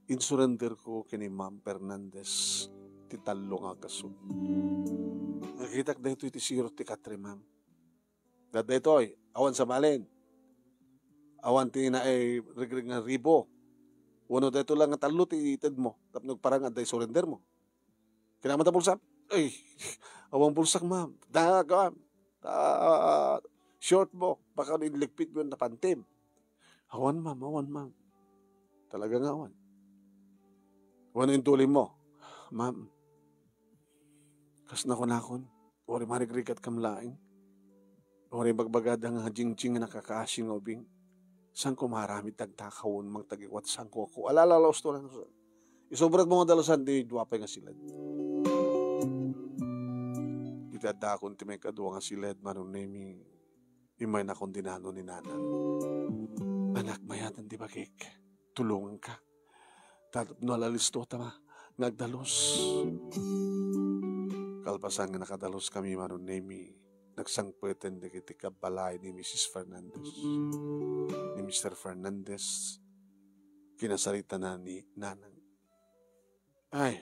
Insurenderko ken ni Ma'am Fernandez ti tallo nga gasut. Nakitak daytoy iti sirok ti katre, ma'am. Daytoy, awan sabalen. Awan ti naay regreg nga ribo. Wenno daytoy lang nga tallo ti itedmo tapno agparang adda isurender mo. Kinamata bulsak? Ay, awan bulsak, ma'am. Da, kuan. Ah, short mo. Baka inligpit mo yung napantim. Awan, ma'am. Awan, ma'am. Talaga nga awan. Awan yung tulim mo. Ma'am, kas nakunakon, wari marigrigat kam laeng. Wari bagbagada nga jingjing nga nakakaasi nga ubing. Saan ko maramid tagtakawon, mangtagiwat, saan ko ako? Alala, laos to lang. Isubrat mo nga dalusan, di dua pay nga siled. Iti adda akon ti may kadua nga siled, Manong Nemi, imay nakon dinano ni Nanang. Anak, mayatan ti bagik. Tulungan ka. Tapno alalisto ta ma, nga agdalus. Kalpasan nga nakadalus kami, Manong Nemi, nagsangpeten dagiti kabbalay ni Missus Fernandez. Ni Mister Fernandez, kinasarita na ni Nanang. Ay,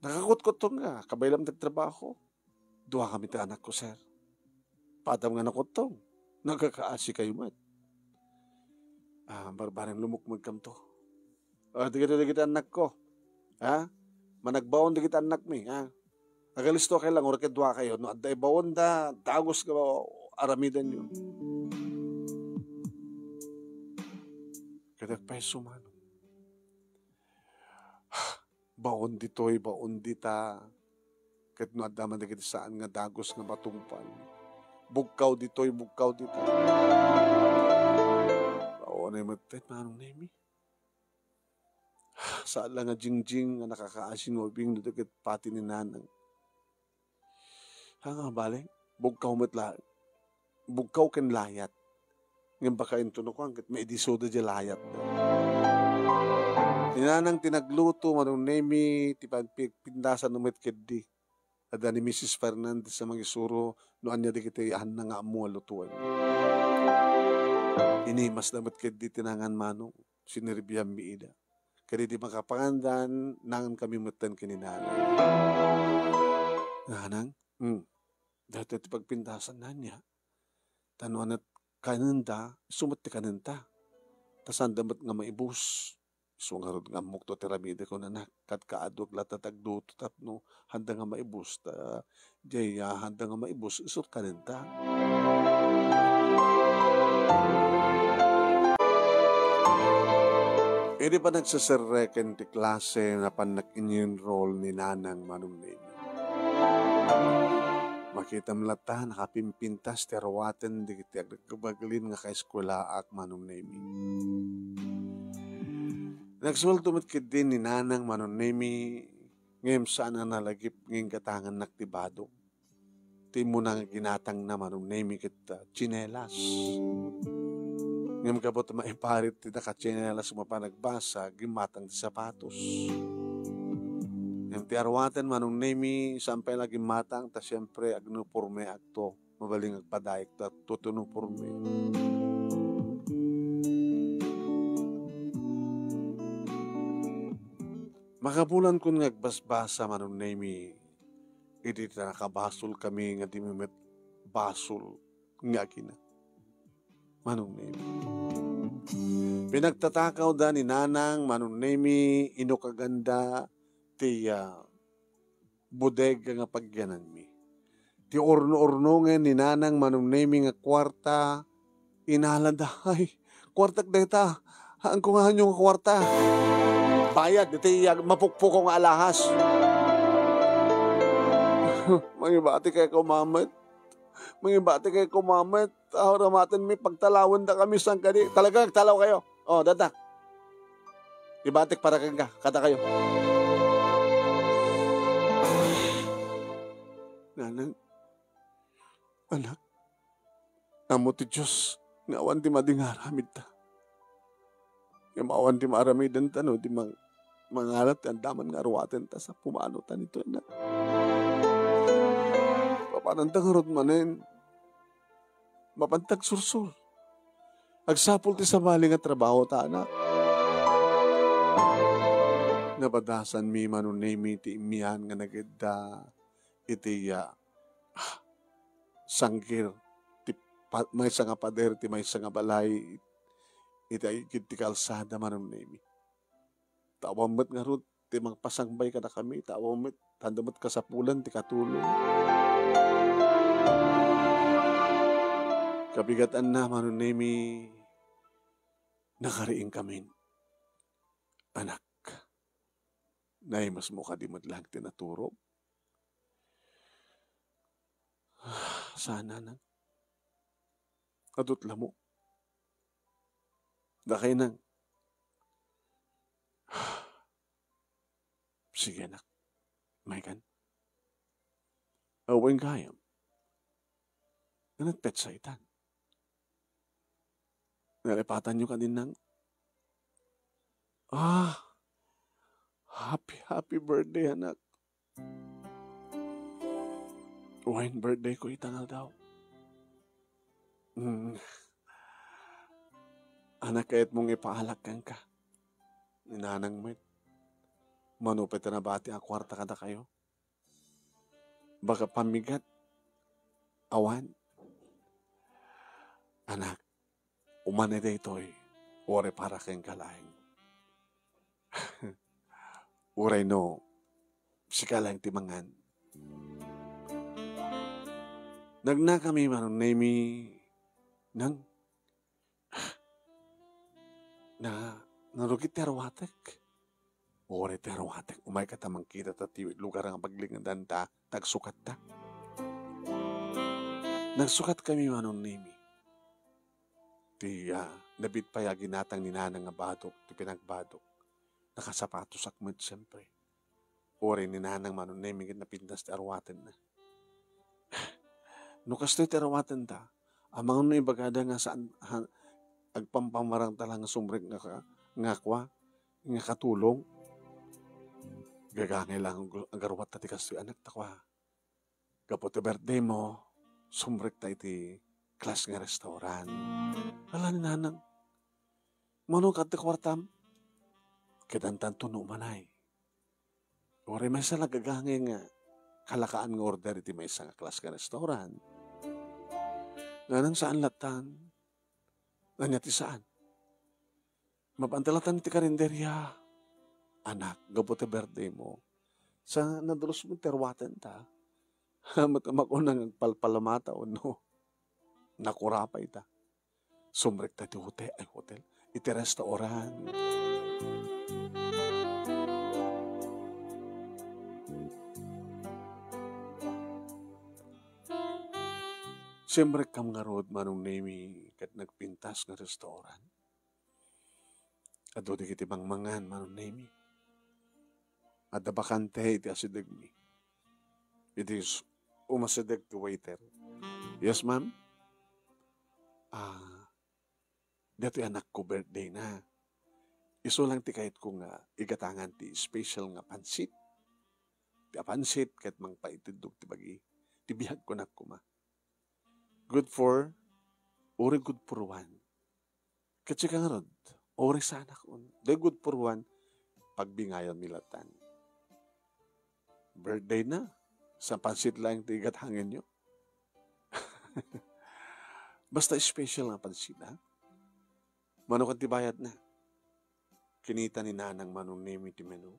nakakutkot nga, kabaylam nagtrabaho. Dua kami ti anakko, sir. Padam nga nakuttong. Nagkakaasi kayo met. Ah, barbareng lumukmeg kamto. Ah, dagiti, dagiti anakko. Ha? Managbaon dagiti anakmi, ha? Agalisto kayo lang, uray ket dua kayo. No, adda ibaon da, dagus nga aramiden nyo. Kada peso man. Baon ditoy, baon dita. Ket no adda man dagiti saan nga dagus nga matungpal, bugkaw ditoy, bugkaw dita. Baonay met, Manong Nemi. Saan la nga jingjing nga nakakaasi nga ubing no di ket pati ni Nanang. Haan nga bale, bugkaw met la-, bugkaw ken layat. Ngem baka intono kuan ket maidisuda diay layat. Ni Nanang ti nagluto, Manong Nemi, ti pan-, pi-, pindasan met ketdi. Adda ni Missus Fernandez a mangisuro no ania dagiti haanna nga ammo a lutoen. Inimasda met ketdi ti nangan, Manong, sinirbianmi ida. Ket idi makapangandan, nangan kami metten ken ni Nanang. Nanang? Hmm. Daytoy ti pagpindasan ania. Ta no ania ti kanenda, isu met ti kanenta. Ta saanda met nga maibus. Isu ngarud nga ammokto ti aramidek, kunak, ket kaadwek latta ti agluto tapno haanda nga maibus. Ta diay, ah, haanda nga maibus, isu ti kanenta. Idi panagseserreken ti klase, napan nag-enroll ni Nanang, Manong Nemi. Makitam latta, nakapimpintas ti aruaten dagiti agbabaglin nga kaeskuelaak, Manong Nemi. Nagsueldo met ketdi ni Nanang, Manong Nemi, ngem saan a nalagip nga inggatangannak ti badok. Ti immuna nga ginatangna, Manong Nemi, ket, ah, tsinelas. Ngem gapu ta maiparit ti nakatsinelas mapan agbasa, gimmatang ti sapatos. Ngem ti aruaten, Manong Nemi, saan pay la gimmatang, ta siempre, agunipormeakto. Mabalin nga agpadaykto ti uniporme. Makabulankon nga agbasbasa, Manong Nemi, idi ta nakabasolkami nga dimi met basol nga agina. Manong Nemi. Pinagtatakawda ni Nanang, Manong Nemi, inukaganda ti, ah, bodega nga pagyananmi. Ti urno-urnongen ni Nanang, Manong Nemi, nga kuarta, inalada. Ay, kuartak dayta. Haanko nga haanyo nga kuarta. Bayad, iti, ah, mapukpukaw nga alahas. Mangibati kay kumamet. Mangibati kay kumamet. Ah, aramatenmi, pagtalawendakami, saan kadi? Talaga, nagtalaw kayo. Oh, data. Ibatik para kenka, kadakayo. Nanang, anak, Ammo ti Dios nga awan ti madi nga aramidta. Ngem awan ti maaramidenta no di mang-, mangalat ti adaman nga aruatenta sa pumano ta nitoy na. Papananta ngarud manen? Mapantag sursur. Agsapul ti sabali nga trabaho ta, anak. Napadasanmi, Manong Nemi, ti immian nga nagedda iti, ah, sangkir ti pa-, maysa nga pader ti maysa nga balay iti igid ti kalsada, Manong Nemi. Ta awan met ngarud ti mangpasangbay kadakami, ta awan met, tanda met kasapulan ti katulong. Kabigatanna, Manong Nemi, nakariingkamin. Anak, naimesmo kadi met laeng ti naturog? Saan, nanang. Adut lamo. Dakay nang. Sige, anak. Maykan. Awan gayam. Anat petsa itan? Nalipatanyo kadin, nang? Ah, happy, happy birthday, anak. Wen birthday ko ita nga aldaw. Mm. Anak, kayatmo nga ipaalak kenka ni nanang met. Mano pay ti nabati a kuarta kadakayo? Baka pammigat? Awan. Anak, umani daytoy, uray para kenka laeng. Uray no, sika laeng ti mangan. Nagnakami, Manong Nemi, nang, na, narugit ti aruatek. Uray ti aruatek, umayka ta mangkita ta ti lugar nga baglingdan ta, nagsukat ta. Nagsukat kami, Manong Nemi. Ti, ah, nabit pay a ginatang ni nanang nga badok, ti pinagbadok. Nakasapatosak met, siyempre. Uray ni nanang, Manong Nemi, ket napintas ti aruatenna. No kastoy ti aruatenta, amangan no ibagada nga saan, ha, agpampamarang ta lang nga sumrek nga ka-, nga kua, nga katulong. Gagangay lang ag-, agaruat ta ti kastoy, anak ta kua. Gapu ti birthday mo, sumrek ta iti class nga restaurant. Ala ni nanang, mano ket ti kuartam? Ket antanto no umanay. Uray maysa la gagangay nga kalakaan nga order iti maysa nga class nga restaurant. Nanang, saan latan? Ania ti saan? Mabanta latan ti karinderya. Anak, gapu ti birthday mo. Sa nadulosmo ti aruatenta. Met makuna nga agpalpalamata wenno nakurapay ta. Sumrek ta iti hotel, ay, hotel, iti restaurant. Simrek kam ngarud, Manong Nemi, ket nagpintas nga restaurant. Adu dagiti mangmangan, Manong Nemi. Adda bakante iti asidegmi. Idi s-, umasideg ti waiter. "Yes, ma'am?" "Ah, datoy anakko birthday na. Isu lang ti kayatko nga igatangan ti special nga pansit. Ti a pansit ket mangpaitindog ti bagi. Ti biag ko nak kuma. Good for, uray good for one." Ket sika ngarud, uray saanak un. Di good for one, pagbingayan mi latan. Birthday na, sa pansit laeng ti igatangenyo. Basta special nga pansit, ha? Mano ket ti bayad na? Kinita ni Nanang Manong Nemi ti menu.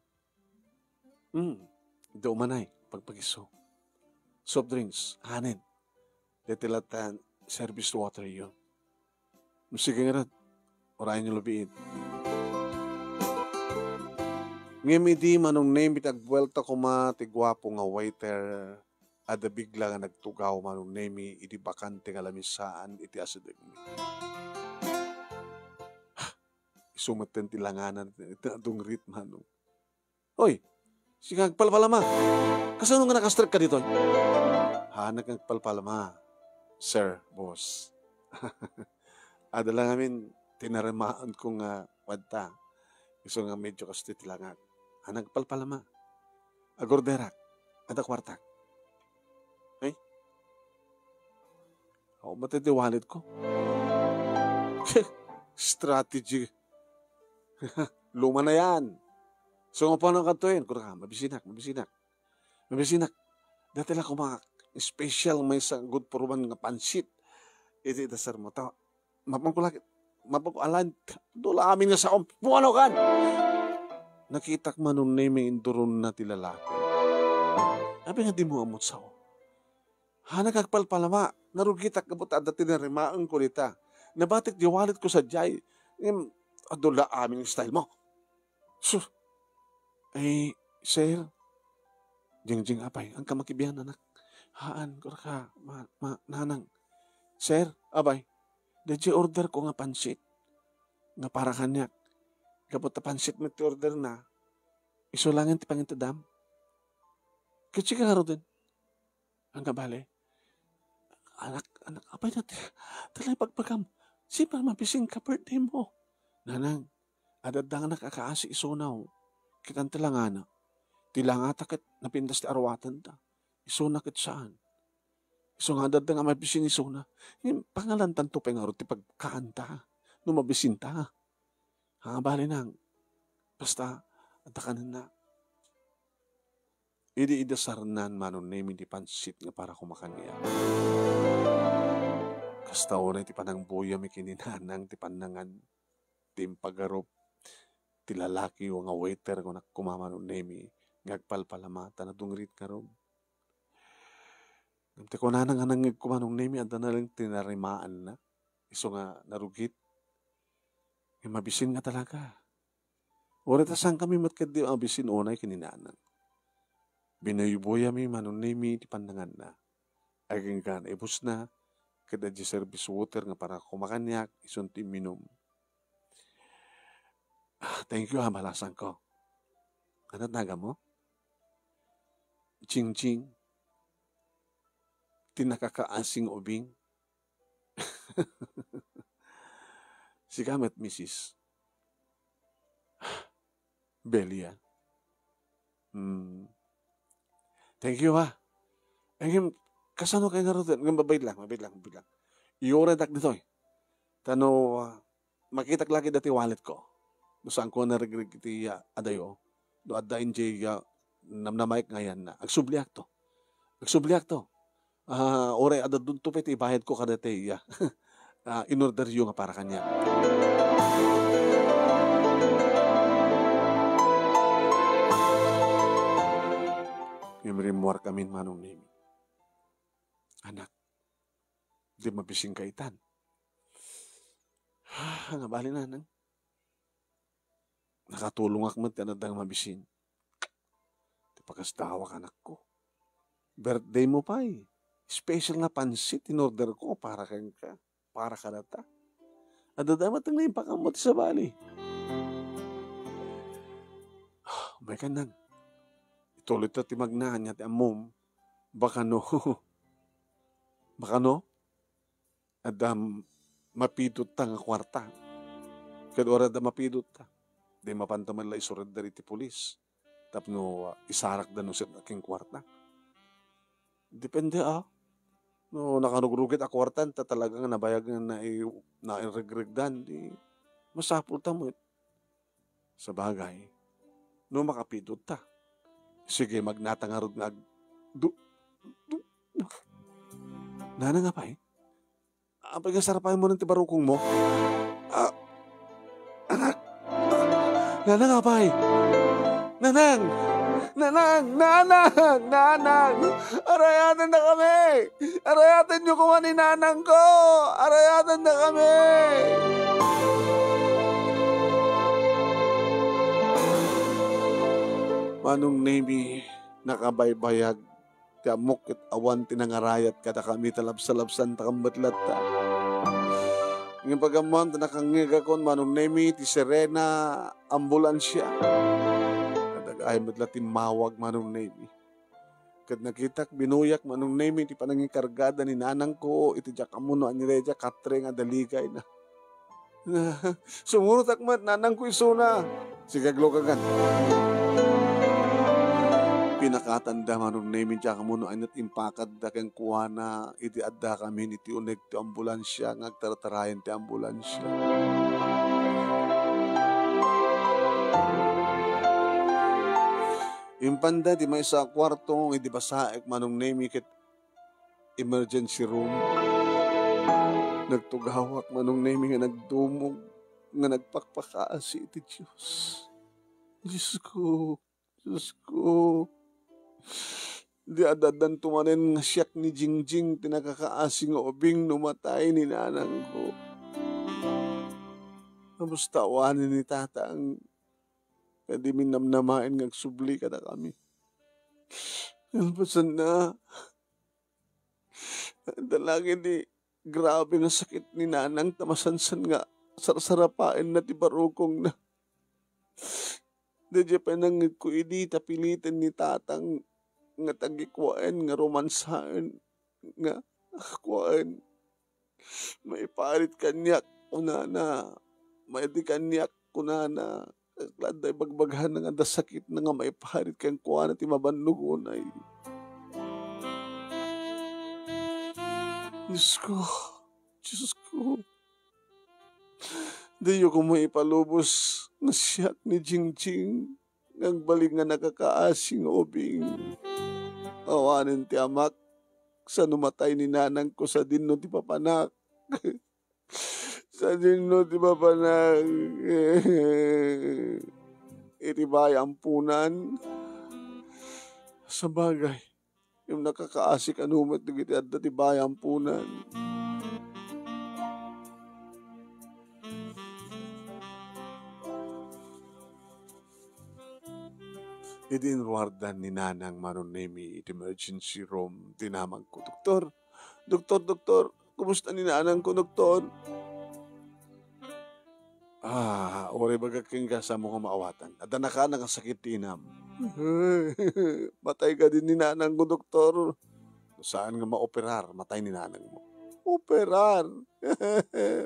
Hmm, da umanay, pagpagiso. Soft drinks, anen. Deti latan service water yo. Sige ngarud, urayen yo lubiit. Ngem idi Manong Nemi ti agbuelta koma ti guapo nga waiter, adda bigla nga nagtugaw Manong Nemi idi bakante nga lamisaan iti asidegmi. Isu metten ti langanan iti nadungrit, Manong. Hoy, sika agpalpalama. Kasano nga nakastrek ka ditoy? Hanak nga agpalpalama, sir, boss. Adda la ngamin tinarimaanko nga kuarta. Isu nga medyo kastoy ti langak. A, nagpalpalama. Agorderak. Adda kuartak. Ay? Awan met ti walletko. Strategy. Luma na yan. So, nga pa na kadtoyen? Kunaka, mabisinak, mabisinak. Mabisinak. Dati la kumakak. Special maysa good for one nga pansit. Iti dasarmo. Ta, mapanko lagi. Mapanko alan. Dula amin nga saom. Puano kan? Nakitak, Manong Nemi, induronna ti lalaki. Abi nga dimo ammot sao. Hanak agpalpalama. Narugitak gapu ta adda tinarimaanko dita. Nabatik di walletko sadiay. Ngem, adu la amin style mo. Sus. Ay, sir. Jingjing, apay, ania ka makibian, anak? Haan, kunaka, ma-, ma-, nanang. Sir, apay, daydiay order ko nga pansit. Nga para kaniak. Gapu ta pansit met ti order na. Isu laeng ti pangintedam. Ket sika ngaruden. Ania bale? Anak, anak, apay na ti, ta la ibagbagam. Sipay mabisinka, birthday mo. Nanang, adadda nga nakaasi isuna, o. Kitam ti langana. Ti langata ket napintas ti aruatenta. Isuna ket saan. Isu nga adadda nga mabisin isuna. Ngem pangalantanto pay ngarud ti pagkaanta. No mabisinta. Ania bale, nang. Basta, adda kanenna. Idi idasarnan, Manong Nemi, ti pansit nga para koma kaniak. Kasta unay ti panangbuyamek ken ni nanang ti pannangan, ti impagarup, ti lalaki nga waiter, kunak koma, Manong Nemi, nga agpalpalama ta nadungrit ngarud. Ngem ti kunana nga nangngegko, Manong Nemi, adda na laeng tinarimaanna. Isu nga narugit. Ngem mabisin nga talaga. Uray ta saankami met ketdi mabisin unay ken ni nanang. Binuybuyami, Manong Nemi, ti pannanganna. Agingga naibusna, ket adda service water nga para koma kaniak, isun ti imminum. Ah, thank you, ah, balasangko. Ania ti naganmo? Jingjing. Ti nakakaasi nga ubing. Sika met, misis. Belia. Hmm. Thank you, ha. Ngem, kasano kay ngaruden? Ngem, mabait lang, mabait lang, mabait lang. Iuredak ditoy. Ta no, ah, makitak lagi dati walletko. No saanko nga naregreg iti, ah, adayo. No adda idiay, ah, namnamaek nga ayanna. Agsubliakto. Agsubliakto. Ah, uray adda dunto pay ti ibayadko kadati, ah, ah, inorderyo nga para kaniak. Ngem rimmuarkamin, Manong Nemi. Anak, di mabisinka itan. Ania bale, nanang. Nakatulongak met ti adda nga mabisin. Ti pakasdawak, anakko. Birthday mo pay. Special nga pansit inorderko para kenka. Para kadata. Adda met nga impakammo ti sabali. Umaykan, nang. Ituloyta ti magna, ania ti ammom. Baka no. Baka no? Adda m-, mapidotta nga kuarta. Ket uray adda mapidotta, di mapanta met la isurrender iti pulis tapno, ah, isarakda no sir ken kuarta. Depende, ah. No nakarugrugit a kuarta, ta talaga nga nabayag nga nai-, nairegregdan, di masapulta met. Sabagay, no makapidotta, sige, magnata ngarud nga ag-, du-, du-, Nanang, apay? Apay nga sarapaenmo ti barukongmo? Ah, anak! Nanang, apay? Nanang! Nanang! Nanang! Nanang! Arayatendakami! Arayatenyo koma ni nanangko! Arayatendakami! Manong Nemi, nakabaybayag ti ammok ket awan ti nangarayat kadakami ta labsalabsantakam met latta. Ngem pag-ammoam ta nakangngegakon, Manong Nemi, ti sirena ambulansya. Kadagay met la timmawag, Manong Nemi. Ket nakitak, binuyak, Manong Nemi, ti panangikargada ni nanangko iti diak ammo no ania daydiay katre nga daligayna. Sumurotak met, nanangko, isuna. Sige, aglukagan. Pinakatanda, Manong Nemi, diak ammo no ania ti impakadda kenkuana idi addakamin iti uneg ti ambulansia nga agtartarayan ti ambulansia. Impanda ti maysa a kuarto nga idi basaek, Manong Nemi, ket emergency room. Nagtugawak, Manong Nemi, nga nagdumog, nga nagpakpakaasi iti Dios. Diosko, Diosko. Di adda-addanto manen nga siak ni Jingjing ti nakakaasi nga ubing no matay ni nanangko. Kasta awanen ni tatang, nga di minnamnamaen nga agsubli kadakami. Kalpasanna, adda laeng ti grabe nga sakit ni nanang ta masansan nga sarsarapaenna ti barukongna. Daydiay pay nangngegko idi ta piliten ni tatang nga tagikuaen nga romansaen nga kuaen. Maiparit kaniak, kunana. Maidi kaniak, kunana. Adda ibagbagana nga adda sakitna nga maiparit kenkuana ti mabannog unay. Diosko, Diosko. Diyo koma ipalubos nga siak ni Jingjing nga agbalik nga nakakaasi nga ubing. Awanen ti amak, sa no matay ni nanangko sadinno ti papanak. Sadinno ti papanak. Iti bayampunan. Sabagay, ngem nakakaasi kano met dagiti adda ti bayampunan. Idi inruardan ni Nanang Manong Nemi iti emergency room, dinamagko, "Doktor, doktor, doktor, kumusta ni nanangko, doktor?" "Ah, uray ibagak kenka, saanmo nga maawatan. Adda nakaana nga sakit ti inam." "Matay kadi ni nanangko, doktor?" "No saan nga maoperar, matay ni nanangmo." "Operar?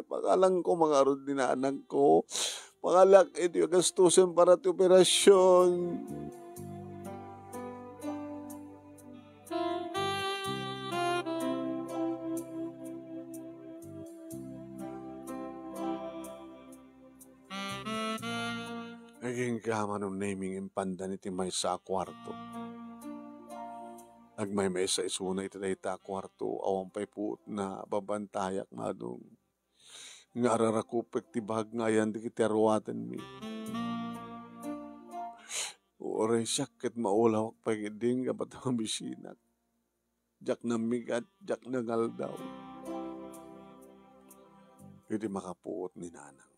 Pangalangko ngarud ni nanangko. Pangalak iti gastusen para ti operasyon." Agingga, Manong Nemi, nga impandan iti maysa a kuarto. Agmaymaysa isuna iti dayta a kuarto, awan pay puotna a babantayak, Manong. Nga ararakupek ti bag nga ayan dagiti aruatenmi. Uray siak ket maulawak pay ketdi nga mabisinak. Diak nammigat, diak nangaldaw. Idi makapuot ni Nanang.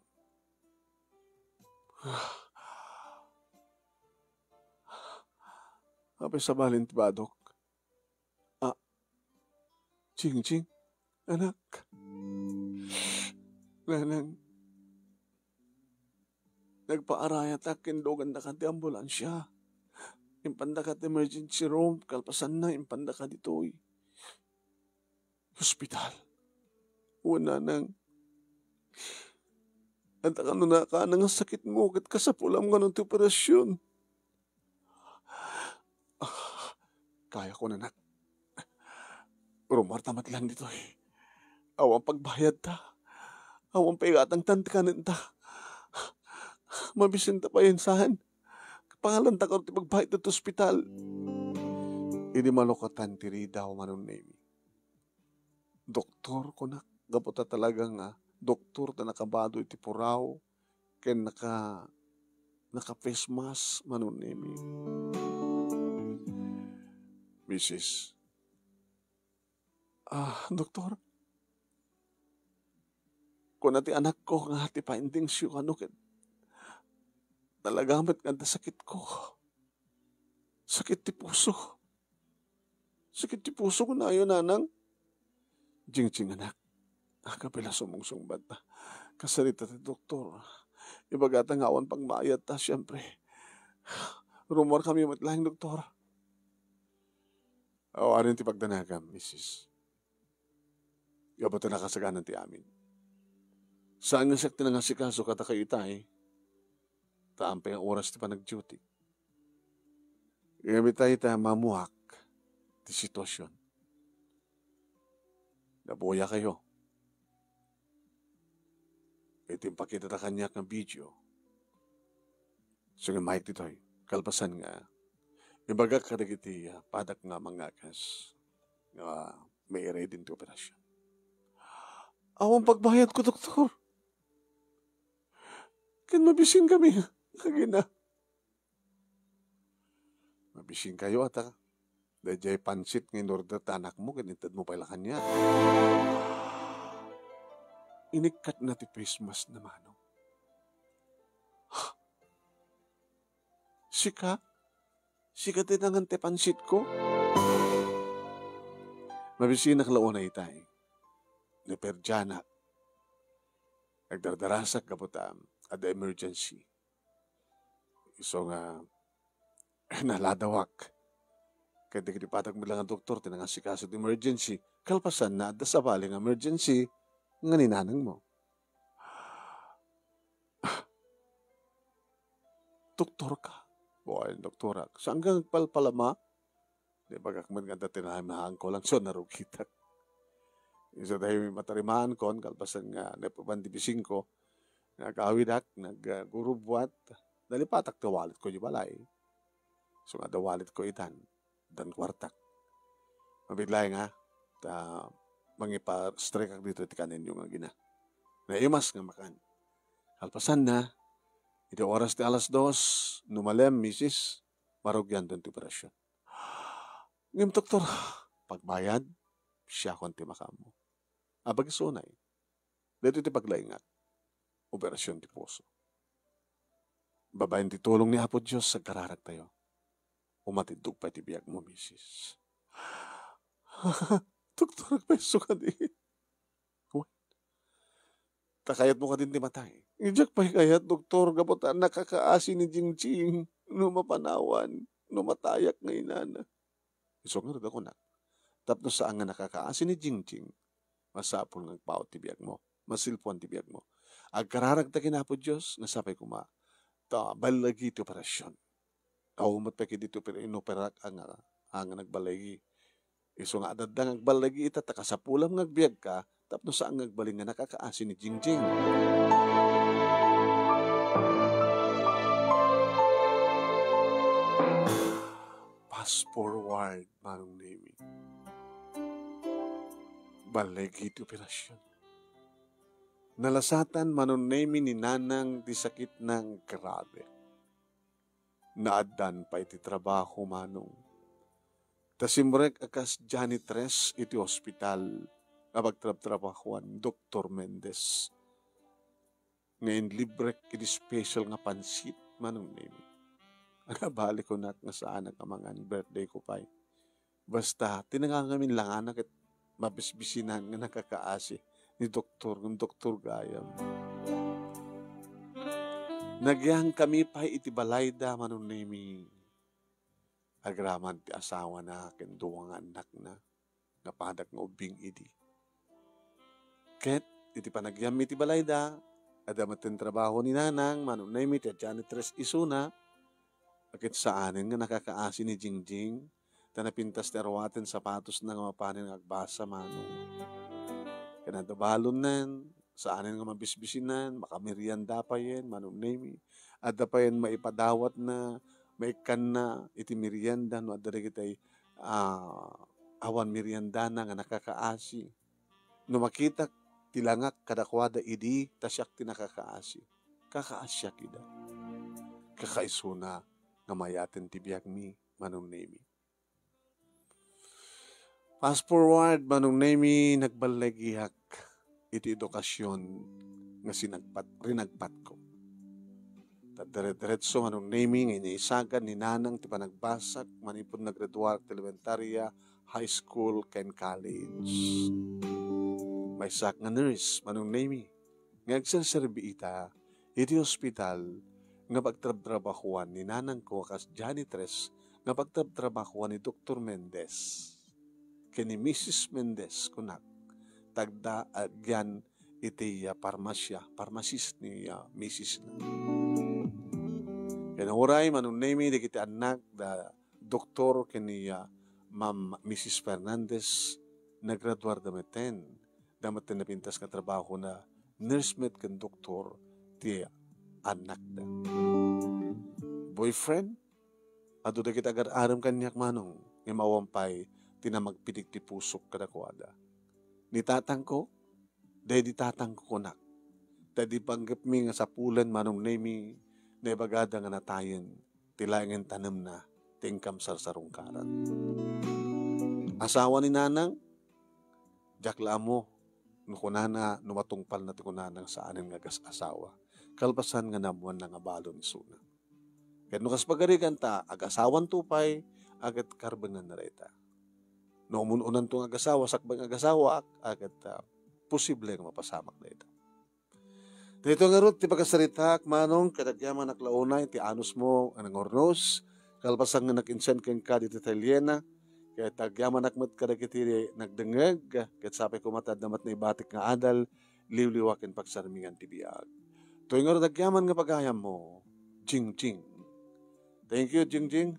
Apay sabali ti badok? Ah, Jingjing, anak. Nanang, nagpaarayatak ken dugandaka ti ambulansia. Impandaka ti emergency room, kalpasanna, impandaka ditoy. Hospital. Wen, Nanang. Adda kano nakaana nga sakitmo ket kasapulam nga ti operasyon. Ah, kayakon, anak. Rummuarta met laeng ditoy. Awan pagbayadta. Awan pay igatangtan ti kanenta. Mabisinta pay, saan? Pangalanta kano ti pagbayad ditoy ospital. Idi malukatan ti ridaw, Manong Nemi. Doktor, kunak, gapu ta talaga nga doktor ta nakabado iti puraw ken naka-, naka-face mask, Manong Nemi. Misis. Ah, doktor, kuna ti anakko nga ti findings yo kano ket talaga met nga adda sakitko. Sakit ti puso. Sakit ti puso, kunayo, Nanang. Jingjing, anak. Ah, kabilas sumungsungbat. Kasarita ti doktor. Ibagata nga awan pagbayadta, siempre. Rummuarkami met laeng, doktor. Awanen ti pagdanagam, misis. Gapu ta nakasaganan ti amin. Saan nga siak ti nangasikaso kadakayo itay, ta ampay nga oras ti panagduty. Ngem itay ta mamuak ti sitwasyon. Nabuya kayo. Iti impakita ta kaniak nga video, so nga maik ditoy, kalpasan nga, ibagak kadagiti, ah, padak nga mangakas nga mairay din ti operasyon. Awan pagbayad ko, doktor. Ken mabisin kami, kagina. Mabisin kayo, ata. Daydiay pansit nga in-order ta anakmo, ken intedmo pay la kaniak. Inikkatna ti face mask na, Manong. Sika? Sika ti nangan ti pansitko? Mabisinak la unay itay. Naperdianak. Nagdardarasak gapu ta adda emergency. Isu nga, naladawak. Ket dagiti padak met la nga doktor ti nangasikaso ti emergency. Kalpasanna, adda sabali nga emergency nga ni nanangmo. "Doktor ka?" "Wen, doktorak." "Saan nga agpalpalama?" Naibagak met nga adda ti narimaanko, laeng isu narugitak. Isu daytoy matarima-ankon, kalpasan nga naipapan ti bisinko, nga agawidak, nag-, ah, gurubbuat, nalipatak ti walletko idiay balay. Isu nga adda walletko itan, addan kuartak. Mabiit laeng, ah, ta mangipa-strike-ak ditoy ti kanenyo nga agina. Naimas nga makan. Kalpasanna, iti oras ti alas dos, no malem, misis, marugiandon ti operasyon. Ngem, doktor, pagbayad, siakon ti makaammo. Abagiso unay. Daytoy ti paglaingak. Operasyon ti puso. Babaen ti tulong ni Apo Dios, agkararagtayo. Umatiddog pay ti biagmo, misis. Doktor, agpayso kadi. Wen. Ta kayatmo kadin ti matay? Diak pay kayat, doktor, gapu ta nakakaasi ni Jingjing no mapanawan, no matayak nga inana. Isu ngarud a kunak, tapno saan nga nakakaasi ni Jingjing, masapul nga agpaut ti biagmo, masilpuan ti biagmo. Agkararagta ken Apo Dios nga sapay koma ta ballagi ti operasyon. Awan met pay ket ditoy per-, inoperak a nga, a nga nagballagi. Isu nga adda nga agballagi ita ta kasapulam nga agbiagka tapno saan nga agbalin nga nakakaasi ni Jingjing. Fast forward, Manong Nemi. Ballagi ti operasyon. Nalasatan, Manong Nemi, ni Nanang ti sakitna nga grabe. Naaddan pay ti trabaho, Manong. Ta simrek a kas janitress iti ospital nga pagtrabtrabahoan ni Doktor Mendez. Nga inlibrek iti special nga pansit, Manong Nemi. Nabali kunak nga saanak a mangan, birthday ko pay. Basta, ti nangangamin langana ket mabisbisinan nga nakakaasi ni doktor, nga doktor gayam. Nagyangkami pay iti balayda, Manong Nemi. Agraman ti asawana ken dua nga annakna nga padak nga ubbing idi. Ket iti panagyammi iti balayda, adda metten trabaho ni Nanang, Manong Nemi, ti janitress isuna, ket saanen nga nakakaasi ni Jingjing, ta napintas ti aruaten sapatosna nga mapanen nga agbasa, Manong. Ken adda balonnan, saanen nga mabisbisinan, makamerienda payen, Manong Nemi. Adda payen maipadawatna, maikkanna iti merienda no adda dagiti, ah, awan meriendana nga nakakaasi. No makitak ti langak kadakuada idi ta siak ti nakakaasi, kakaasiak ida. Kakaisuna nga mayaten ti biagmi, Manong Nemi. Fast forward, Manong Nemi, nagballagiak iti edukasyon nga sinagpat-, rinagpatko. Ta dire-diretso, Manong Nemi, nga inaisagan ni Nanang ti panagbasak manipud naggraduar ti elementarya, high school, ken college. Maysak nga nurse, Manong Nemi, nga agserserbi ita iti ospital nga pagtrabtrabahoan ni nanangko a kas janitress nga pagtrabtrabahoan ni Doktor Mendez. ken ni Misis Mendez, kunak, ta adda agyan iti, ah, parmasya, parmasis ni, ah, misisna. Ken uray, Manong Nemi, dagiti annak da doktor ken ni, ah, Ma'am Misis Fernandez, nagraduarda metten. Da metten napintas nga trabahona, nurse met ken doktor ti annakda. Boyfriend, adu dagiti agar-arem kaniak, Manong, ngem awan pay ti namagpitik ti pusok kadakuada. Ni tatangko, daydi tatangko kunak. Ta idi panggepmi nga sapulen, Manong Nemi, naibagada nga natayen ti laengen tanemna ti inkam sarsarungkaran. Asawa ni nanang, diak la ammo no kunana, no matungpalna ti kunana nga saanen nga agas-asawa, kalpasan nga naammoanna nga balo ni isuna. Ket no kas pagarigan ta, agasawanto pay, a ket karbengenna dayta. No umun-unanto nga agasawa, sakbay nga agasawaak, a ket, ah, posible nga mapasamak dayta. Daytoy ngarud ti pakasaritaak, Manong, ket agyamanak la unay ti anusmo nga nangurnos, kalpasan nga nag-insen kenka ditoy talyena, ket agyamanak met kadagiti nagdengngeg, ket sapay koma ta adda met naibatik nga adal, liwliwa ken pagsarmingan ti biag. Toy ngarud agyaman nga pagayammo, Jingjing. Thank you, Jingjing.